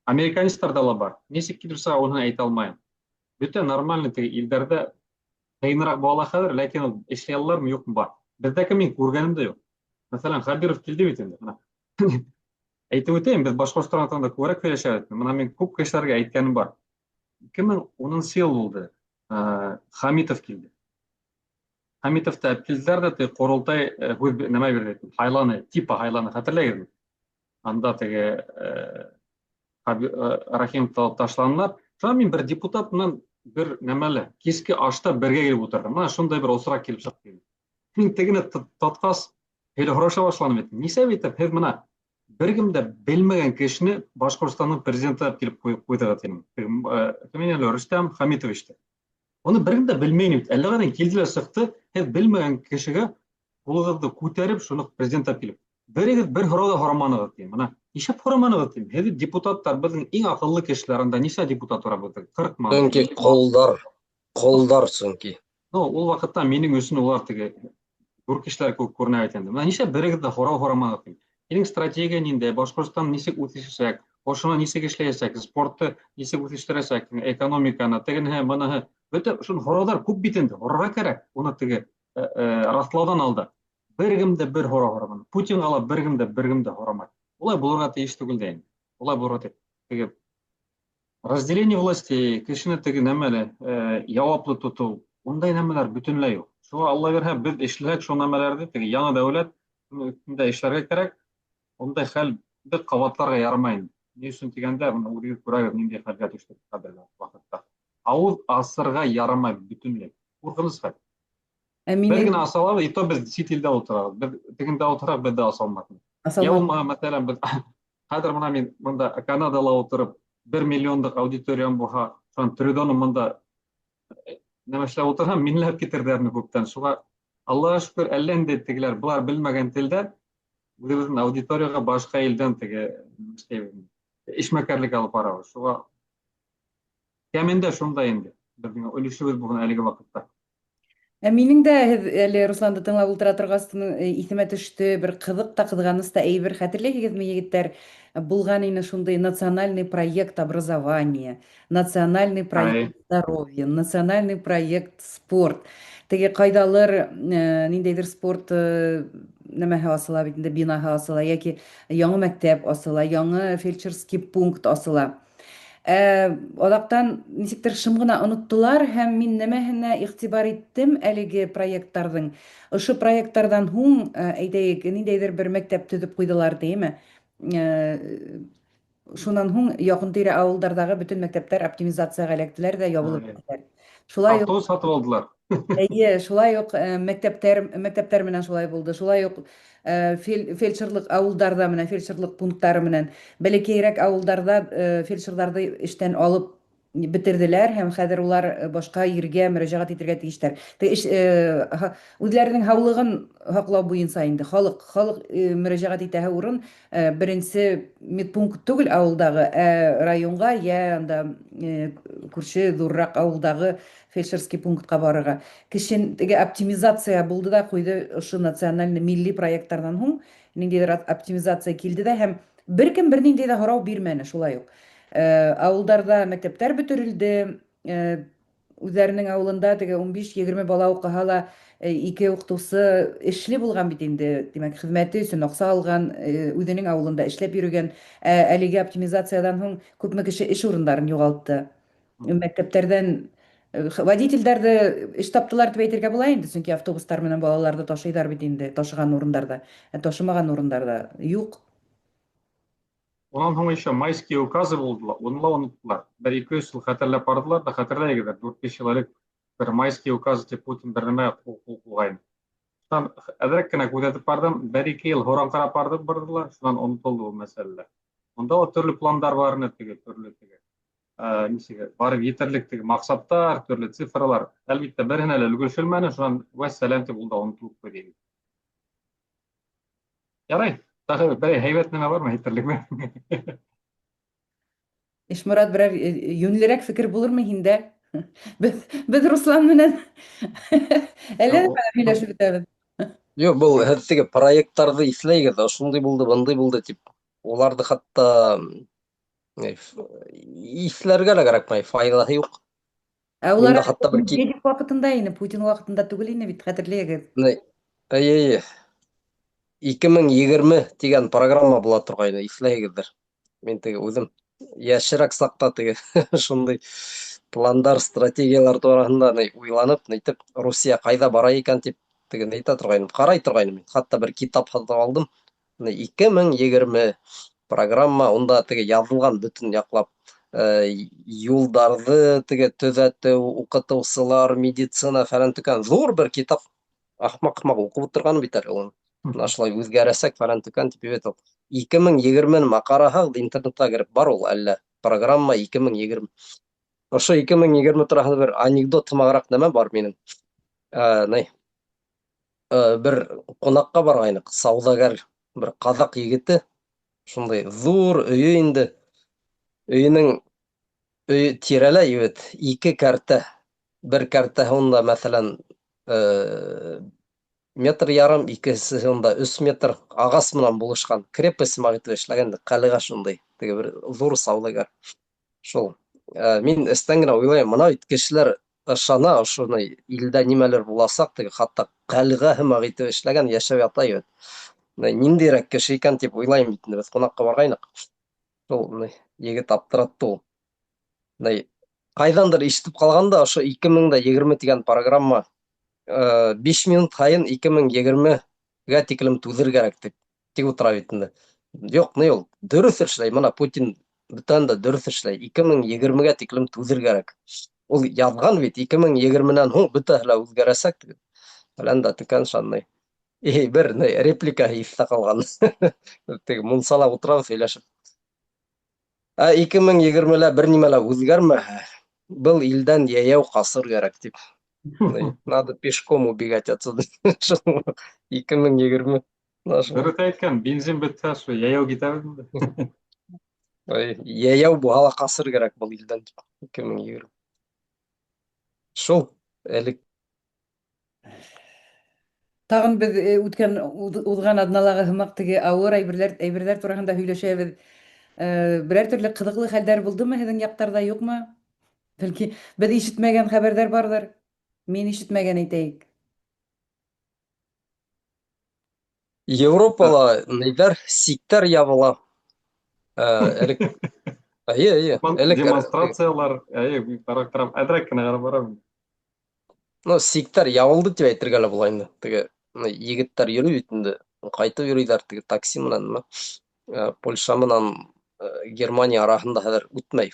Американецтарҙа ла бар. Нисек килеп сыға, уны әйтә алмайым. Бөтә нормальный теге илдәрҙә ҡыйыныраҡ була хәҙер, ләкин ул эшләй алалармы, юҡмы, бар. Беҙҙәке мин күргәнем дә юҡ. Мәҫәлән, Хәбиров килде бит инде. Бына. Әйтеп үтәйем, беҙ Башҡортостан турында күберәк һөйләшәбеҙ. Бына мин күп кешеләргә әйткәнем бар. 2010 йыл булды. Хамитов килде. Хамитовты алып килделәр ҙә, теге ҡоролтай һүҙ нәмә бирҙе, һайланы, типа һайланы, хәтерләйһегеҙме? Анда теге Рахимовты алып ташланылар. Шунан мин бер депутат менән бер нәмәле, киске ашта бергә килеп ултырҙым. Мына шундай бер осраҡ килеп сыҡты. Мин тегене тотҡас, һөйлә һораша башланым бит. Нисә бит һеҙ мына бер кем дә белмәгән кешене Башҡортостандың президенты итеп килеп ҡуйҙығыҙ тинем. Кем әле Рөстәм Хәмитовичты. Уны бер кем дә белмәй бит. Әллә ҡайҙан килде лә сыҡты, һеҙ белмәгән кешегә ҡулығыҙҙы күтәреп, шуны президент итеп килеп. Берегеҙ бер һорау ҙа һораманығыҙ тим. Мына нишләп һораманығыҙ тим. Һеҙ депутаттар, беҙҙең иң аҡыллы кешеләр, анда нисә депутат тора беҙҙең? 40 ма? Сөнки ҡолдар, ҡолдар сөнки. Ну, ул ваҡытта минең өсөн улар теге ҙур кешеләр кеүек күренә бит инде. Мына нишләп берегеҙ ҙә һорау һораманығыҙ тим. Һинең стратегия ниндәй, Башҡортостан нисек үҫешәсәк, ошоно нисек эшләйәсәк, спортты нисек үҫештерәсәк, экономиканы, тегенеһе, быныһы. Бөтә шул һорауҙар күп бит инде, һорарға кәрәк. Уны теге раҫлауҙан алда. Бер кем дә бер һорау һораманы. Путинға ла бер кем дә бер кем дә һорамай. Улай булырға тейеш түгел дә инде. Улай булырға тейеш. Теге разделение властей, кешене теге нәмәле, яуаплы тотоу, ундай нәмәләр бөтөнләй юҡ. Шуға Алла бирһә, беҙ эшләһәк шул нәмәләрҙе, теге яңы дәүләт өҫтөндә эшләргә кәрәк. Ундай хәлде ҡабатларға ярамай инде. Ни өсөн тигәндә, бына үҙегеҙ күрәгеҙ, ниндәй хәлгә төштөк хәҙерге ваҡытта. Ауыҙ асырға ярамай бөтөнләй. Ҡурҡыныс хәл. Ә Беҙ минең генә аса алабыҙ, и то беҙ сит илдә ултырабыҙ. Беҙ тегендә ултырһаҡ, беҙ ҙә аса алмаҫ инек. Аса Йә алмаҫ. булмаһа, мәҫәлән, беҙ хәҙер бына мин бында Канадала ултырып, 1 миллионлыҡ аудиториям булһа, шунан Трюдоны бында нәмә эшләп ултырһам, минләп китерҙәр инде күптән. Шуға Аллаға шөкөр, әллә ниндәй тегеләр, былар белмәгән телдә үҙебеҙҙең аудиторияға башҡа илдән теге эшләйбеҙ. Эшмәкәрлек алып барабыҙ. Шуға кәмендә шунда инде беҙҙең өлөшөбөҙ булған әлеге ваҡытта. Ә минең дә һеҙ әле Русланды тыңлап ултыра торғас, иҫемә төштө бер ҡыҙыҡ та ҡыҙғаныс та әйбер. Хәтерләйһегеҙме, егеттәр, булған ине шундай национальный проект образования, национальный проект здоровье, национальный проект спорт. Теге ҡайҙалыр ниндәйҙер спорт нәмәһе асыла бит инде, бинаһы асыла, йәки яңы мәктәп асыла, яңы фельдшерский пункт асыла. Аҙаҡтан нисектер шым ғына оноттолар, һәм мин нәмәһенә иғтибар иттем әлеге проекттарҙың. Ошо проекттарҙан һуң, әйтәйек, ниндәйҙер бер мәктәп төҙөп ҡуйҙылар тейме? Шунан һуң яҡын-тирә ауылдарҙағы бөтөн мәктәптәр оптимизацияға эләктеләр ҙә ябылып бөттөләр. Шулай уҡ Автобус һатып алдылар. Эйе, шулай уҡ мәктәптәр менән шулай булды. Шулай уҡ фельдшерлыҡ ауылдарҙа менән фельдшерлыҡ пункттары менән бәләкәйерәк ауылдарҙа фельдшерҙарҙы эштән алып бөтөрҙөләр һәм хәҙер улар башҡа ергә мөрәжәғәт итергә тейештәр. Үҙҙәренең һаулығын һаҡлау буйынса инде халыҡ мөрәжәғәт итәһе урын беренсе медпункт түгел ауылдағы, ә районға йә анда күрше ҙурыраҡ ауылдағы фельдшерский пунктҡа барырға. Кешен теге оптимизация булды да ҡуйҙы ошо национальный милли проекттарҙан һуң ниндәйҙер оптимизация килде дә һәм бер кем бер ниндәй ҙә һорау бирмәне шулай уҡ. Ауылдарҙа мәктәптәр бөтөрөлдө, үҙҙәренең ауылында теге 15-20 бала уҡыһа ла, ике уҡытыусы эшле булған бит инде, тимәк, хеҙмәте өсөн аҡса алған, үҙенең ауылында эшләп йөрөгән. Әлеге оптимизациядан һуң күпме кеше эш урындарын юғалтты. Мәктәптәрҙән водительдәрҙе эш таптылар тип әйтергә була инде, сөнки автобустар менән балаларҙы ташыйҙар бит инде, ташыған урындарҙа, ә ташымаған урындарҙа юҡ. Унан һуң еще майские указы булдылар, уны ла оноттолар. Бер ике өс йыл хәтерләп барҙылар ҙа, хәтерләйһегеҙҙер, 4-5 йыл элек бер майские указы тип Путин бер нәмә ҡул ҡуйғайны. Шунан әҙерәк кенә күҙәтеп барҙым, бер ике йыл һораңҡырап барҙылар, шунан онотолдо был мәсьәләләр. Унда ла төрлө пландар бар ине, теге төрлө теге. Нисек барып етерлек теге маҡсаттар, төрлө цифралар. Әлбиттә, береһенә лә өлгәшелмәне, шунан вәссәләм тип ул да онотолоп ҡуйҙы. Ярай, тағы берәй һәйбәт нәмә бармы әйтерлекме? Ишморат, берәр йүнлерәк фекер булырмы һиндә? Беҙ Руслан менән әллә нимә һөйләшеп бөтәбеҙ. Юҡ, был һеҙ теге проекттарҙы иҫләйһегеҙ, ошондай булды, бындай булды тип. Уларҙы хатта иҫләргә лә кәрәкмәй, файҙаһы юҡ. Ә улар Миндә хатта бер Медведев ваҡытында ине, Путин ваҡытында түгел ине бит, хәтерләйһегеҙ. Ни, Әйе, әйе. 2020 дигән программа була торгайны, иҫләйһегеҙҙер. Мин теге үҙем йәшерәк саҡта теге шундай пландар, стратегиялар тураһында ни уйланып, нитеп, Русия ҡайҙа бара икән тип теге нитә торғайным, ҡарай торғайным. Хатта бер китап һатып алдым. 2020 программа, унда теге яҙылған бөтөн яҡлап юлдарҙы теге төҙәтеү, уҡытыусылар, медицина фәлән төкән ҙур бер китап. Ахмаҡ-ахмаҡ уҡып ултырғаным бит әле уны. Менә шулай үҙгәрәсәк фәлән төкән тип бит ул. 2020 ма ҡараһаҡ, интернетҡа кереп бар ул әллә. Программа 2020. Ошо 2020 тураһында бер анекдот һымағыраҡ нәмә бар минең. Ни, бер ҡунаҡҡа барғайныҡ, сауҙагәр бер ҡаҙаҡ егете, шундай ҙур өйө инде. Өйөнөң өй тирәләй бит ике кәртә. Бер кәртәһе унда, мәҫәлән, метр ярым, икенсеһе унда өс метр ағас менән булышҡан. Крепость һымаҡ итеп эшләгән, ҡәлғә шундай. Теге бер ҙур сауҙагәр. Шул. Мин эстән генә уйлайым, мына бит кешеләр ышана ошоно илдә нимәлер буласаҡ, теге хатта ҡәлғә һымаҡ итеп эшләгән, йәшәп ята бит. Ниндәйерәк кеше икән тип уйлайым бит инде, беҙ ҡунаҡҡа барғайныҡ. Шул егет аптыратты ул. Ҡайҙандыр ишетеп ҡалған да, ошо 2020 тигән программа 5 минут һайын 2020-гә тиклем түҙер кәрәк тип тик ултыра бит инде. Юҡ, ни ул дөрөҫ эшләй, мына Путин бөтәһен дә дөрөҫ эшләй. 2020-гә тиклем түҙер кәрәк. Ул яҙған бит, 2020-нән һуң бөтәһе лә үҙгәрәсәк тип. Фәлән дә төкән шанный. И бер ни реплика иҫтә ҡалған. Теге мунсала ултырабыҙ һөйләшеп. Ә 2020-лә бер нимә лә үҙгәрмәһә, был илдән йәйәү ҡасыр кәрәк тип. Надо пешком убегать отсюда. 2020. Дөрөҫ әйткән, бензин бөтһә, шул йәйәү китәбеҙ инде. Йәйәү булһа ла ҡасыр кәрәк был илдән тип. 2020. Шул элек. Тағын беҙ үткән уҙған аҙналағы һымаҡ теге ауыр әйберләр әйберҙәр тураһында һөйләшәбеҙ. Берәр төрлө ҡыҙыҡлы хәлдәр булдымы һеҙҙең яҡтарҙа, юҡмы? Бәлки беҙ ишетмәгән хәбәрҙәр барҙыр. Мин ишетмәгән әйтәйек. Европала нейҙәр, сиктәр ябыла. Элек Әйе, әйе. Элек демонстрациялар, әйе, карап торам, әҙерәк кенә карап барам. Ну, сиктәр ябылды тип әйтергә лә була инде. Теге егеттәр йөрөй бит инде, ҡайтып йөрөйҙәр теге такси менән, нимә. Польша менән Германия араһында хәҙер үтмәй.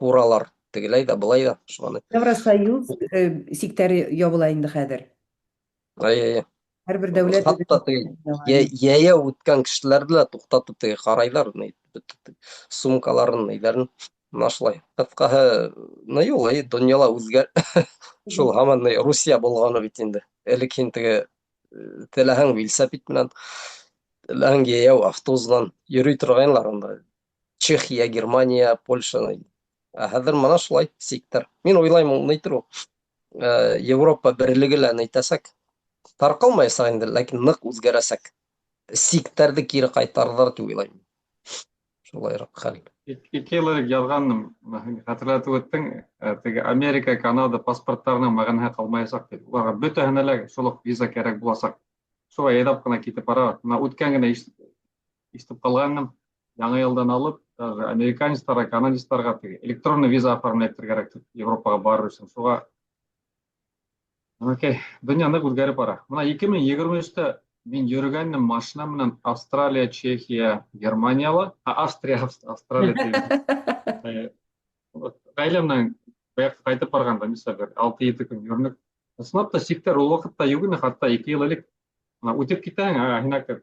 Фуралар тегеләй ҙә, былай ҙа, шуны. Евросоюз сиктәре ябыла инде хәҙер. Әйе, әйе. Һәрбер дәүләт Хатта теге йәйәү үткән кешеләрҙе лә туҡтатып теге ҡарайҙар, сумкаларын, нейҙәрен. Мына шулай. Ҡыҫҡаһы, ни ул, әй, донъяла үҙгәр. Шул һаман ни Русия болғаны бит инде. Элек һин теге теләһәң велосипед менән, теләһәң йәйәү автобус менән йөрөй торғайнылар унда. Чехия, Германия, Польша. Ә хәҙер мына шулай сиктәр. Мин уйлайым, ул нитер ул. Европа берлеге лә нитәсәк. Тарҡалмаясаҡ инде, ләкин ныҡ үҙгәрәсәк. Сиктәрҙе кире ҡайтарҙар тип уйлайым. Шулайыраҡ хәл. Ике йыл элек яҙғаным, хәтерләтеп үттең, теге Америка, Канада паспорттарының мәғәнәһе ҡалмаясаҡ тип. Уларға бөтәһенә лә шул уҡ виза кәрәк буласаҡ. Шуға яйлап ҡына китеп бара. Бына үткән генә ишетеп ҡалғаным, яңы йылдан алып, даже американецтарға, канадецтарға теге электронный виза оформлять итергә кәрәк тип Европаға барыр өсөн. Шуға окей, донъя ныҡ үҙгәреп бара. Бына 2023-тә мин йөрөгәнем машина менән Австралия, Чехия, Германияла, Австрия, Австралия тип. Ғаилә менән баяҡ ҡайтып барғанда, мисал, бер 6-7 көн йөрөнөк. Ысынлап та сиктәр ул ваҡытта юҡ ине, хатта 2 йыл элек. Бына үтеп китәһең, һин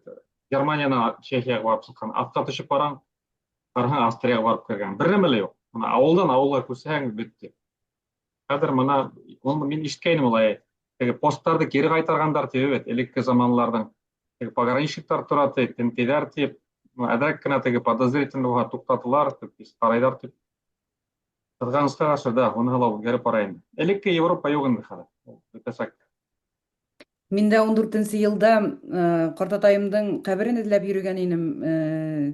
Германиянан Чехияға барып сыҡҡан, аҫҡа төшөп бараң, ҡараһаң, Австрияға барып кергән. Бер нәмә лә юҡ. Бына ауылдан ауылға күсһәң, бөттө. Хәҙер бына уны мин ишеткәйнем улай. Теге посттарҙы кире ҡайтарғандар тип бит, элекке заманларҙың. Теге пограничниктар тора тип, тентейҙәр тип, әҙерәк кенә теге подозрительный булһа туҡтаталар тип, ҡарайҙар тип. Ҡыҙғанысҡа ҡаршы, да, уныһы ла үҙгәреп бара инде. Элекке Европа юҡ инде хәҙер. Бөтәсәк. Мин дә 14 елда картатаемдың каберен эзләп йөрегән инем.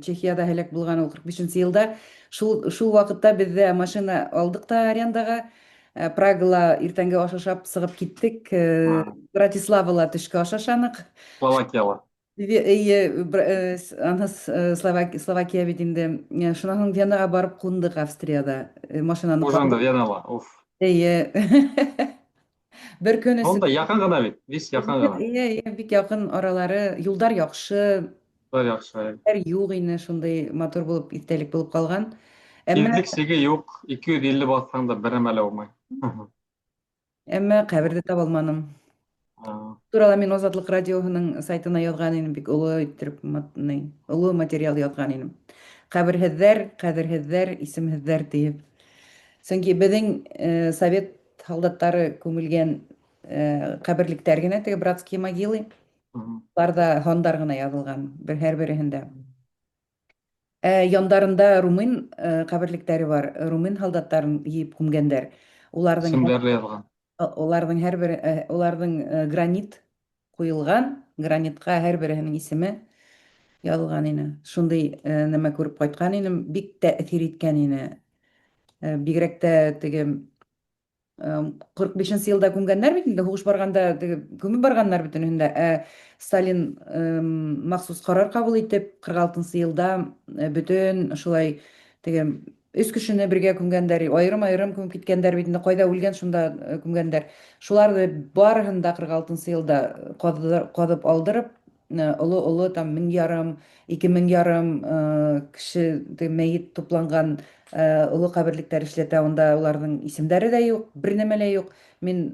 Чехиядә һәлак булган ул 45 елда. Шул шул вакытта без дә машина алдык та арендага. Прагала иртәнге аш ашап сығып киттек. Братиславала төшкө аш ашаныҡ. Словакияла. Эйе, аны Словакия бит инде. Шуннан һуң Венаға барып кундык Австрияда. Машинаны Уже инде Венала. Уф. Эйе. Бер көн өчен. Анда якын гына бит, бик якын гына. Эйе, эйе, бик якын аралары. Юлдар яхшы. Юлдар яхшы. Юк ине, шундый матур булып, истәлек булып калган. Әмма Тизлек чиге юк, 250 бассаң да бер нәмә лә булмый. Әмма каберне таба алмадым. Турала мин Азатлык радиоһының сайтына язган идем, бик олы иттереп, олы материал язган идем. Каберһеҙҙәр, ҡәҙерһеҙҙәр, исемһеҙҙәр диеп. Сөнки беҙҙең совет һалдаттары күмелгән ҡәберлектәр генә, теге братские могилы, уларҙа һандар ғына яҙылған, бер һәр береһендә. Ә яндарында румын ҡәберлектәре бар, румын һалдаттарын йыйып күмгәндәр. Уларҙың Исемдәре яҙылған. Уларҙың һәр бер уларҙың гранит ҡуйылған, гранитҡа һәр береһенең исеме яҙылған ине. Шундай нәмә күреп ҡайтҡан инем, бик тәьҫир иткән ине. Бигерәк тә теге 45 елда күмгәннәр бит инде, һуғыш барганда теге күмеп барганнар бөтенеһен дә. Ә Сталин махсус карар кабул итеп, 46 елда бөтен шулай теге өч кешене бергә күмгәннәр, аерым-аерым күмеп киткәннәр бит инде, кайда үлгән шунда күмгәннәр. Шуларны барыһын да 46 елда казып алдырып, олы-олы там 1500, 2500 кеше мәет тупланган олы каберлекләр эшләтә. Анда уларның исемдәре дә юк, бер нәмә лә юк. Мин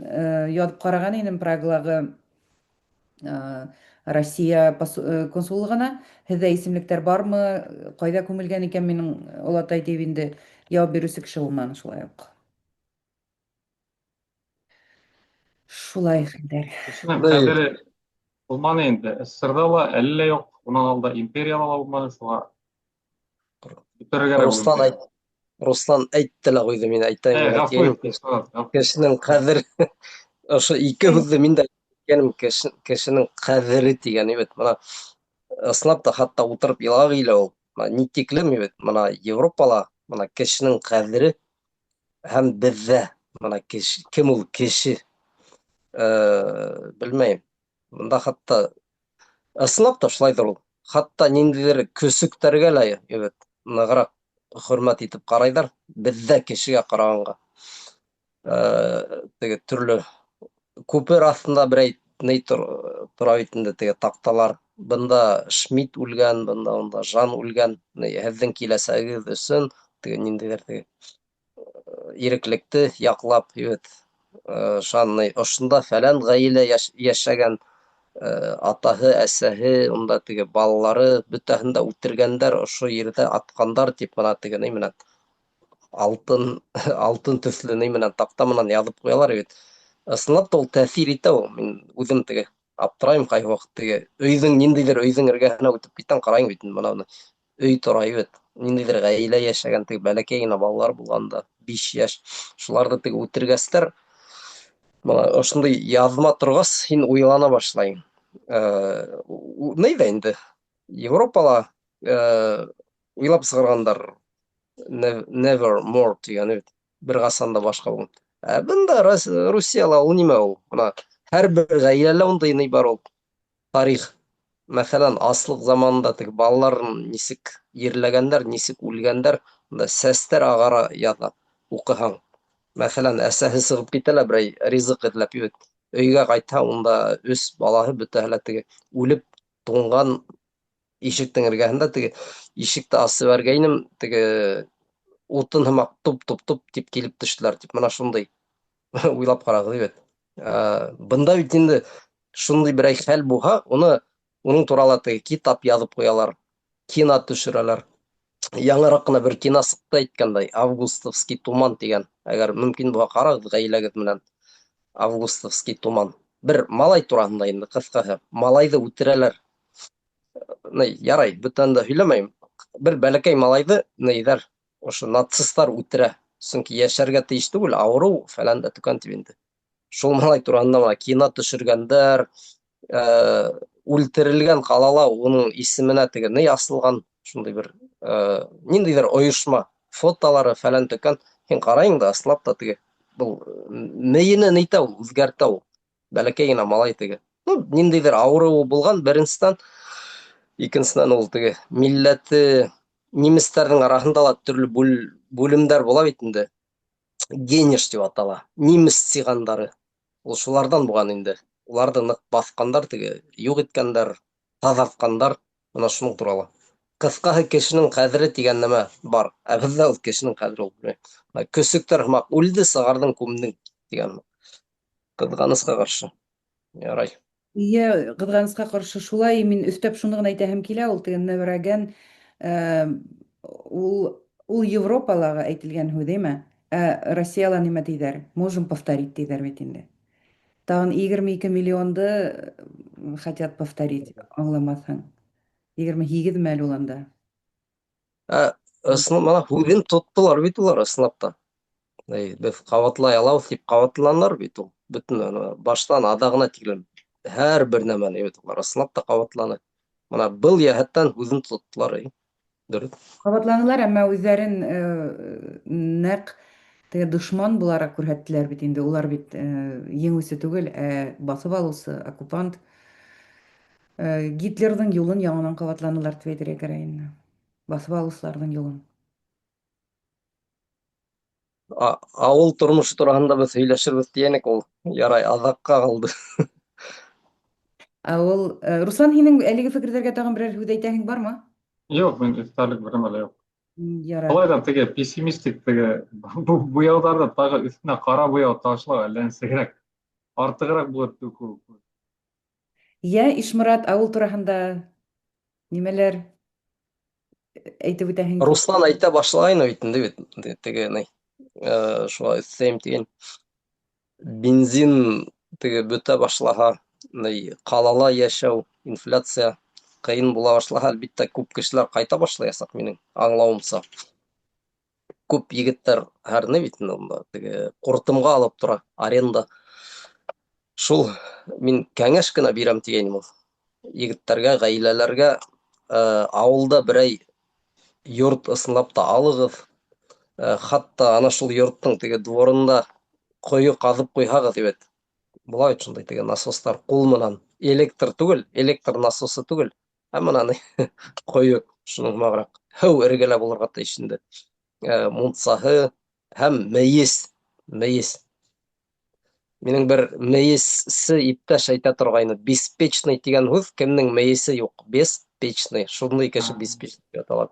язып караган идем Прагалагы Россия консуллыгына, һеҙҙә исемлектәр бармы, кайда күмелгән икән минең олатай дип инде, яуап бирүсе кеше булманы шулай ук. Шулай хәлдәр. Кешенең кадере булманы инде. СССРда ла әле лә юк, унан алда империяла ла булманы, шуға бөтөрөргә кәрәк. Руслан әйт, Руслан әйтте лә ҡуйҙы, мин әйтәйем. Э, гафу ит, Кешенең ҡәҙере ошо ике һүҙҙе мин дә әйткәнем, кешенең ҡәҙере тигән бит. Мына ысынлап та хатта ултырып илағы килә ул. Мына ни тиклем бит, мына Европала мына кешенең ҡәҙере һәм беҙҙә мына кеше, кем ул кеше? Белмәйем. Бында хатта ысынлап та шулайҙыр ул. Хатта ниндәйҙер көсөктәргә лә бит нығыраҡ хөрмәт итеп ҡарайҙар беҙҙә кешегә ҡарағанға. Теге төрлө күпер аҫтында берәй ни тора бит инде теге таҡталар. Бында Шмидт үлгән, бында унда Жан үлгән. Һеҙҙең киләсәгегеҙ өсөн теге ниндәйҙер теге иреклекте яҡлап бит шанный ошонда фәлән ғаилә йәшәгән, атаһы, әсәһе, унда теге балалары бөтәһен дә үтергәндәр, ошо ерҙә атҡандар тип мына теге ни менән алтын алтын төҫлө ни менән таҡта менән яҙып ҡуялар бит. Ысынлап та ул тәьҫир итә ул. Мин үҙем теге аптырайым ҡайһы ваҡыт теге өйҙөң ниндәйҙер өйҙөң эргәһенә үтеп китәм, ҡарайым бит мына өй тора бит. Ниндәйҙер ғаилә йәшәгән, теге бәләкәй генә балалар булған да, 5 йәш. Шуларҙы теге үтергәстәр, мына ошондай яҙма торғас, һин уйлана башлайың. Ни ҙә инде Европала уйлап сығарғандар never more тигән бит. Бер ҡасан да башҡа булмай. Ә бында Русияла ул нимә ул? Мына һәр бер ғаиләлә ундай ни бар ул. Тарих. Мәҫәлән, аслыҡ заманында теге балаларын нисек ерләгәндәр, нисек үлгәндәр, унда сәстәр ағара яҙа, уҡыһаң. Мәҫәлән, әсәһе сығып китә лә берәй ризыҡ эҙләп бит. Өйгә ҡайтһа, унда өс балаһы бөтәһе лә теге үлеп туңған ишектең эргәһендә теге ишекте асып ебәргәйнем, теге утын һымаҡ туп-туп-туп тип килеп төштөләр тип. Мына шундай уйлап ҡарағыҙ бит. Бында бит инде шундай берәй хәл булһа, уны уның турала теге китап яҙып ҡуялар, кино төшөрәләр. Яңыраҡ ҡына бер кино сыҡты әйткәндәй, Августовский туман тигән. Әгәр мөмкин булһа ҡарағыҙ ғаиләгеҙ менән. Августовский туман. Бер малай тураһында инде ҡыҫҡаһы. Малайҙы үтерәләр. Ни, ярай, бөтәһен дә һөйләмәйем. Бер бәләкәй малайҙы ниҙәр, ошо нацисттар үтерә. Сөнки йәшәргә тейеш түгел, ауырыу фәлән дә төкән тип инде. Шул малай тураһында мына кино төшөргәндәр, үлтерелгән ҡалала уның исеменә теге ни асылған, шундай бер ниндәйҙер ойошма, фотолары фәлән төкән. Һин ҡарайың да, ысынлап та теге Был мейене нитә ул, үзгәртә ул. Бәләкәй генә малай теге. Ну, ниндәйҙер ауырыуы булған беренсенән, икенсенән ул теге милләте немецтәрҙең араһында ла төрлө бүлемдәр була бит инде. Гениш тип атала. Немец цигандары. Ул шуларҙан булған инде. Уларҙы ныҡ баҫҡандар, теге юҡ иткәндәр, таҙартҡандар. Мына шуның турала. Ҡыҫҡаһы, кешенең ҡәҙере тигән нәмә бар. Ә беҙҙә ул кешенең ҡәҙере ул. Мына көсөктәр һымаҡ үлде, сығарҙың, күмдең тигән. Ҡыҙғанысҡа ҡаршы. Ярай. Ие, кызганычка каршы шулай. Мин өстәп шуны гына әйтәһем килә, ул теге never again, ул ул Европалағы әйтелгән һүҙ, әйме? Ә Россияла нимә тиҙәр? Можем повторить тиҙәр бит инде. Тагын 22 миллионды хотят повторить, аңламаҫһың. 28 ме әле ул анда? Ә, ысынлап, мына һүҙен тоттолар бит улар ысынлап та. Эй, беҙ ҡабатлай алабыҙ тип ҡабатланылар бит ул. Бөтөн ана баштан аҙағына тиклем һәр бер нәмәне бит улар ысынлап та ҡабатланы. Мына был йәһәттән һүҙен тоттолар. Эй. Дөрөҫ. Ҡабатланылар, әммә үҙҙәрен нәҡ теге дошман булараҡ күрһәттеләр бит инде. Улар бит еңеүсе түгел, ә баҫып алыусы, оккупант. Гитлерҙың юлын яңынан ҡабатланылар тип әйтергә кәрәк инде. Баҫып алыусыларҙың юлын. Ауыл тормошо тураһында беҙ һөйләшербеҙ тигәнек, ул ярай аҙаҡҡа ҡалды. Ауыл, Руслан, һинең әлеге фекерҙәргә тағын берәр һүҙ әйтәһең бармы? Юҡ, мин өҫтәрлек бер нәмә лә юҡ. Ярар. Былай ҙа теге пессимистик теге буяуҙарҙы тағы өҫтөнә ҡара буяу ташлау әллә нисегерәк артығыраҡ булыр кеүек. Йә, Ишморат, ауыл тураһында нимәләр әйтеп үтәһең? Руслан әйтә башлағайны бит инде бит теге ни, шуға өҫтәйем тигән. Бензин теге бөтә башлаһа, ни ҡалала йәшәү, инфляция ҡыйын була башлаһа, әлбиттә, күп кешеләр ҡайта башлаясаҡ минең аңлауымса. Күп егеттәр һәрне бит инде унда теге ҡуртымға алып тора, аренда. Шул мин кәңәш кенә бирәм тигәйнем ул. Егеттәргә, ғаиләләргә ауылда берәй йорт ысынлап та алығыҙ. Хатта ана шул йорттоң теге дворында ҡойо ҡаҙып ҡуйһағыҙ бит. Була бит шундай теге насостар ҡул менән. Электр түгел, электр насосы түгел. Ә мына ҡойо шуның һымағыраҡ. Һыу эргәлә булырға тейеш инде. Мунсаһы һәм мейес, мейес. Минең бер мейессе иптәш әйтә торғайны, беспечный тигән һүҙ кемдең мейесе юҡ, беспечный, шундай кеше беспечный тип атала.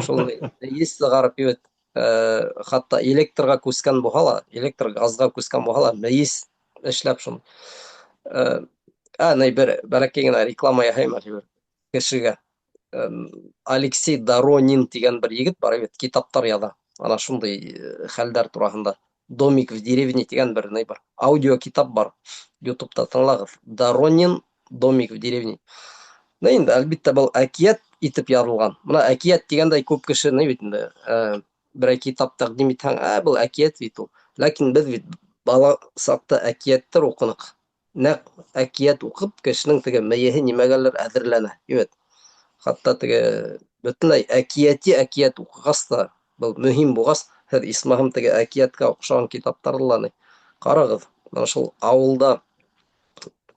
Шундай мейес сығарып бит, хатта электрға күскән булһа ла, электр газға күскән булһа ла, мейес эшләп шун. Ә, ни бер бәләкәй генә реклама яһайым әле бер кешегә. Алексей Доронин тигән бер егет бар бит, китаптар яҙа. Ана шундай хәлдәр тураһында. Домик в деревне тигән бер ни бар. Аудио китап бар. YouTube'та тыңлағыҙ. Доронин Домик в деревне. Ну инде әлбиттә был әкиәт итеп яҙылған. Мына әкиәт тигәндәй күп кеше ни бит инде, берәй китап тәҡдим итһәң, ә был әкиәт бит ул. Ләкин беҙ бит бала саҡта әкиәттәр уҡыныҡ. Нәҡ әкиәт уҡып кешенең теге мейеһе нимәгәлер әҙерләнә, бит. Хатта теге бөтөнләй әкиәти әкиәт уҡығас та, был мөһим булғас, һеҙ исмаһам теге әкиәткә оҡшаған китаптарҙы ла ни ҡарағыҙ. Мына шул ауылда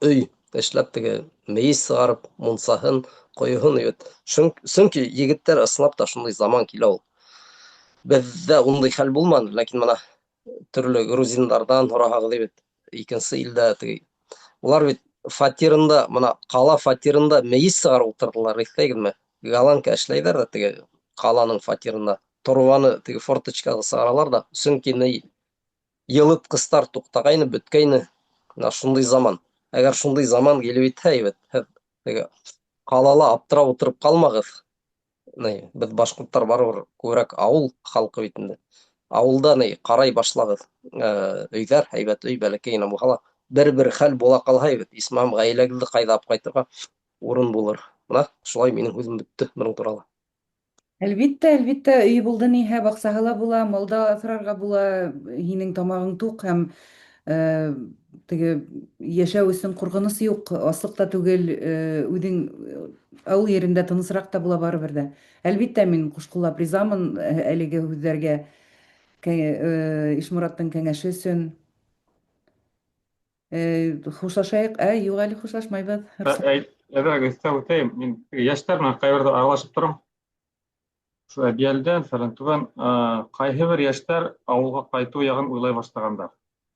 өй эшләп теге мейес сығарып, мунсаһын, ҡойоһон бит. Сөнки егеттәр ысынлап та шундай заман килә ул. Беҙҙә ундай хәл булманы, ләкин мына төрлө грузиндарҙан һораһағыҙ бит, икенсе илдә теге улар бит фатирында, мына ҡала фатирында мейес сығарып ултырҙылар, иҫләйһегеҙме? Голландка эшләйҙәр ҙә теге ҡаланың фатирында. Торбаны теге форточкаға сығаралар ҙа, сөнки ни йылытҡыстар туҡтағайны, бөткәйне. Мына шундай заман. Әгәр шундай заман килеп етһә, бит, һеҙ теге ҡалала аптырап ултырып ҡалмағыҙ. Ни, беҙ башҡорттар барыбер күберәк ауыл халҡы бит инде. Ауылда ни ҡарай башлағыҙ. Өйҙәр, һәйбәт өй, бәләкәй генә булһа ла, бер-бер хәл була ҡалһа, бит, исмаһам ғаиләгеҙҙе ҡайҙа алып ҡайтырға урын булыр. Мына шулай минең һүҙем бөттө бының турала. Әлбиттә, әлбиттә, өй булды ниһә, баҡсаһы ла була, мал да аҫрарға була, һинең тамағың туҡ һәм теге йәшәү өсөн ҡурҡыныс юҡ, аслыҡ та түгел, үҙең ауыл ерендә тынысыраҡ та була барыбер ҙә. Әлбиттә, мин ҡушҡуллап ризамын әлеге һүҙҙәргә. Ишмораттың кәңәше өсөн. Хушлашайыҡ. Ә, юк әле хушлашмайбыҙ. Әҙерәк өҫтәп үтәйем. Мин йәштәр менән ҡайберҙә аралашып торам. Шул Әбйәлдән, фәлән түбән, ҡайһы бер йәштәр ауылға ҡайтыу яғын уйлай башлағандар.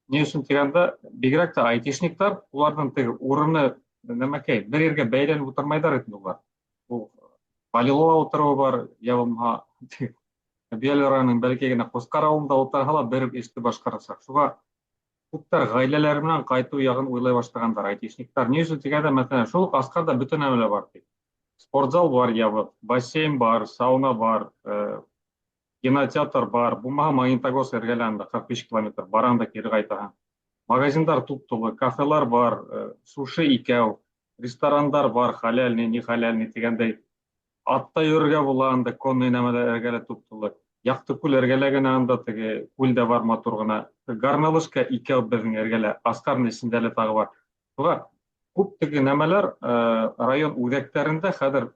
Ни өсөн тигәндә, бигерәк тә айтишниктар, уларҙың теге урыны нәмәкәй, бер ергә бәйләнеп ултырмайҙар бит улар. Ул Балилола ултырыуы бар, йә булмаһа Әбйәл районының бәләкәй генә Ҡусҡар ауылында ултырһа ла бер үк эште башҡарасаҡ. Шуға күптәр ғаиләләре менән ҡайтыу яғын уйлай башлағандар, айтишниктар. Ни өсөн тигәндә, мәҫәлән, шул уҡ Асҡарҙа бөтә нәмә лә бар, ти. Спортзал бар ябыҡ, бассейн бар, сауна бар, кинотеатр бар, булмаһа Магнитогорск эргәлә анда 45 километр, бараң да кире ҡайтаһың. Магазиндар туп-тулы, кафелар бар, суши икәү, ресторандар бар, халяльный, не халяльный тигәндәй. Атта йөрергә була анда, конный нәмәләр эргәлә туп-тулы. Яҡты күл эргәлә генә анда теге күл дә бар матур ғына. Горнолыжка икәү беҙҙең эргәлә, Асҡарҙың эсендә лә тағы бар. Шуға күп теге нәмәләр район үҙәктәрендә хәҙер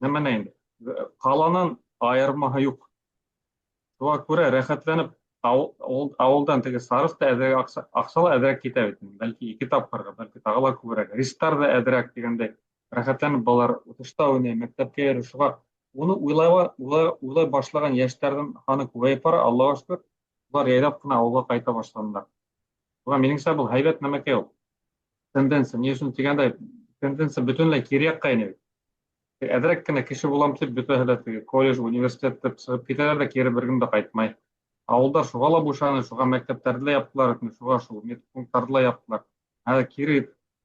нәмәне инде ҡаланан айырмаһы юҡ. Шуға күрә рәхәтләнеп ауылдан теге сарыф та әҙерәк аҡса, аҡса ла әҙерәк китә бит. Бәлки ике тапҡырға, бәлки тағы ла күберәк. Рисктар ҙа әҙерәк тигәндәй. Рәхәтләнеп балалар тышта уйнай, мәктәпкә йөрөй. Шуға уны уйлай, уйлай, уйлай башлаған йәштәрҙең һаны күбәйеп бара, Аллаға шөкөр. Улар яйлап ҡына ауылға ҡайта башланылар. Шуға минеңсә был һәйбәт нәмәкәй ул. Тенденция. Ни өсөн тигәндә, тенденция бөтөнләй кире яҡҡа ине бит. Әҙерәк кенә кеше булам тип бөтәһе лә теге колледж, университет дип сығып китәләр ҙә кире бер кем дә ҡайтмай. Ауылдар шуға ла бушаны, шуға мәктәптәрҙе лә яптылар, шуға шул медпункттарҙы ла яптылар. Хәҙер кире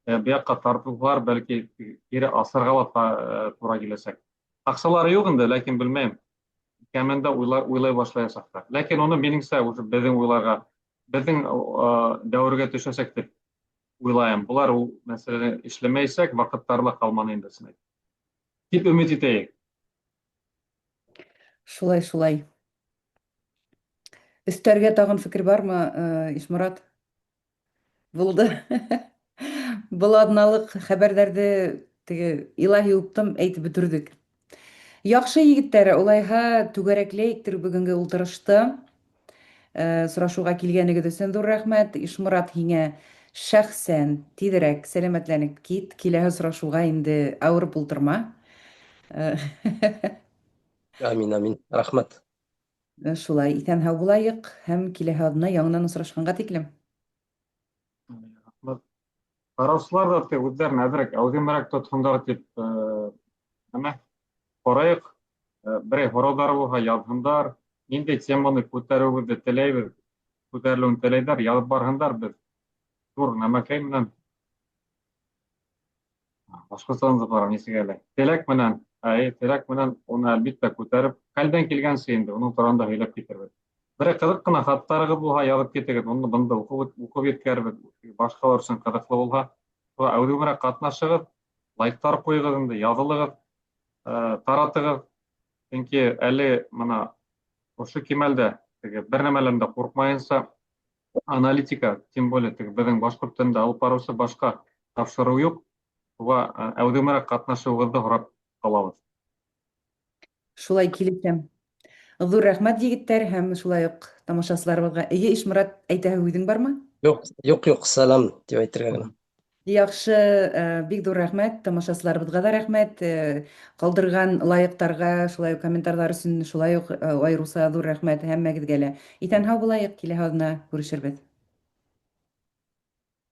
был яҡҡа тартылһалар, бәлки кире асырға ла тура киләсәк. Аҡсалары юҡ инде, ләкин белмәйем. Кәмендә уйлар уйлай башлаясаҡтар. Ләкин уны минеңсә уже беҙҙең уйларға, беҙҙең дәүергә төшәсәк тип уйлайым. Былар ул мәсьәләне эшләмәйсәк, ваҡыттары ла ҡалманы инде ысын Тип өмөт итәйек. Шулай, шулай. Өҫтәргә тағын фекер бармы, Ишморат? Булды. Был аҙналыҡ хәбәрҙәрҙе теге илаһи уптым әйтеп бөтөрҙөк. Яҡшы егеттәр, улайһа түгәрәкләйектер бөгөнгө ултырышты. Сорашыуға килгәнегеҙ өсөн ҙур рәхмәт. Ишморат, һиңә шәхсән тиҙерәк сәләмәтләнеп кит. Киләһе осрашыуға инде ауырып ултырма. Амин, амин. Рәхмәт. Шулай, иҫән-һау булайыҡ һәм киләһе аҙна яңынан осрашҡанға тиклем. Рәхмәт. Ҡараусылар ҙа теге үҙҙәрен әҙерәк әүҙемерәк тотһондар тип нәмә һорайыҡ. Берәй һорауҙары булһа яҙһындар. Ниндәй теманы күтәреүебеҙҙе теләйбеҙ, күтәрелеүен теләйҙәр, яҙып барһындар беҙ. Ҙур нәмәкәй менән Башҡортостан барам нисек әле. Теләк менән, әй, теләк менән уны әлбиттә күтәреп, хәлдән килгәнсә инде уның тураһында һөйләп китербеҙ. Берәй ҡыҙыҡ ҡына хаттарығыҙ булһа, яҙып китегеҙ, уны бында уҡып, уҡып еткәрбеҙ. Башҡалар өсөн ҡыҙыҡлы булһа, шуға әүҙемерәк ҡатнашығыҙ, лайктар ҡуйығыҙ инде, яҙылығыҙ, таратығыҙ. Сөнки әле мына ошо кимәлдә теге бер нәмәлән дә ҡурҡмайынса аналитика, тем более теге беҙҙең башҡорт телендә алып барыусы башҡа тапшырыу юҡ. Шуға әүҙемерәк ҡатнашыуығыҙҙы һорап ҡалабыҙ. Шулай килешәм. Ҙур рәхмәт, егеттәр, һәм шулай уҡ тамашасыларыбыҙға. Эйе, Ишморат, әйтәһе һүҙең бармы? Юҡ, юҡ, юҡ, сәлам тип әйтергә генә. Яҡшы, бик ҙур рәхмәт, тамашасыларыбыҙға ҙа рәхмәт. Ҡалдырған лайктарға, шулай уҡ комментарҙар өсөн шулай уҡ айырыуса ҙур рәхмәт һәммәгеҙгә лә. Иҫән-һау булайыҡ, киләһе аҙна күрешербеҙ.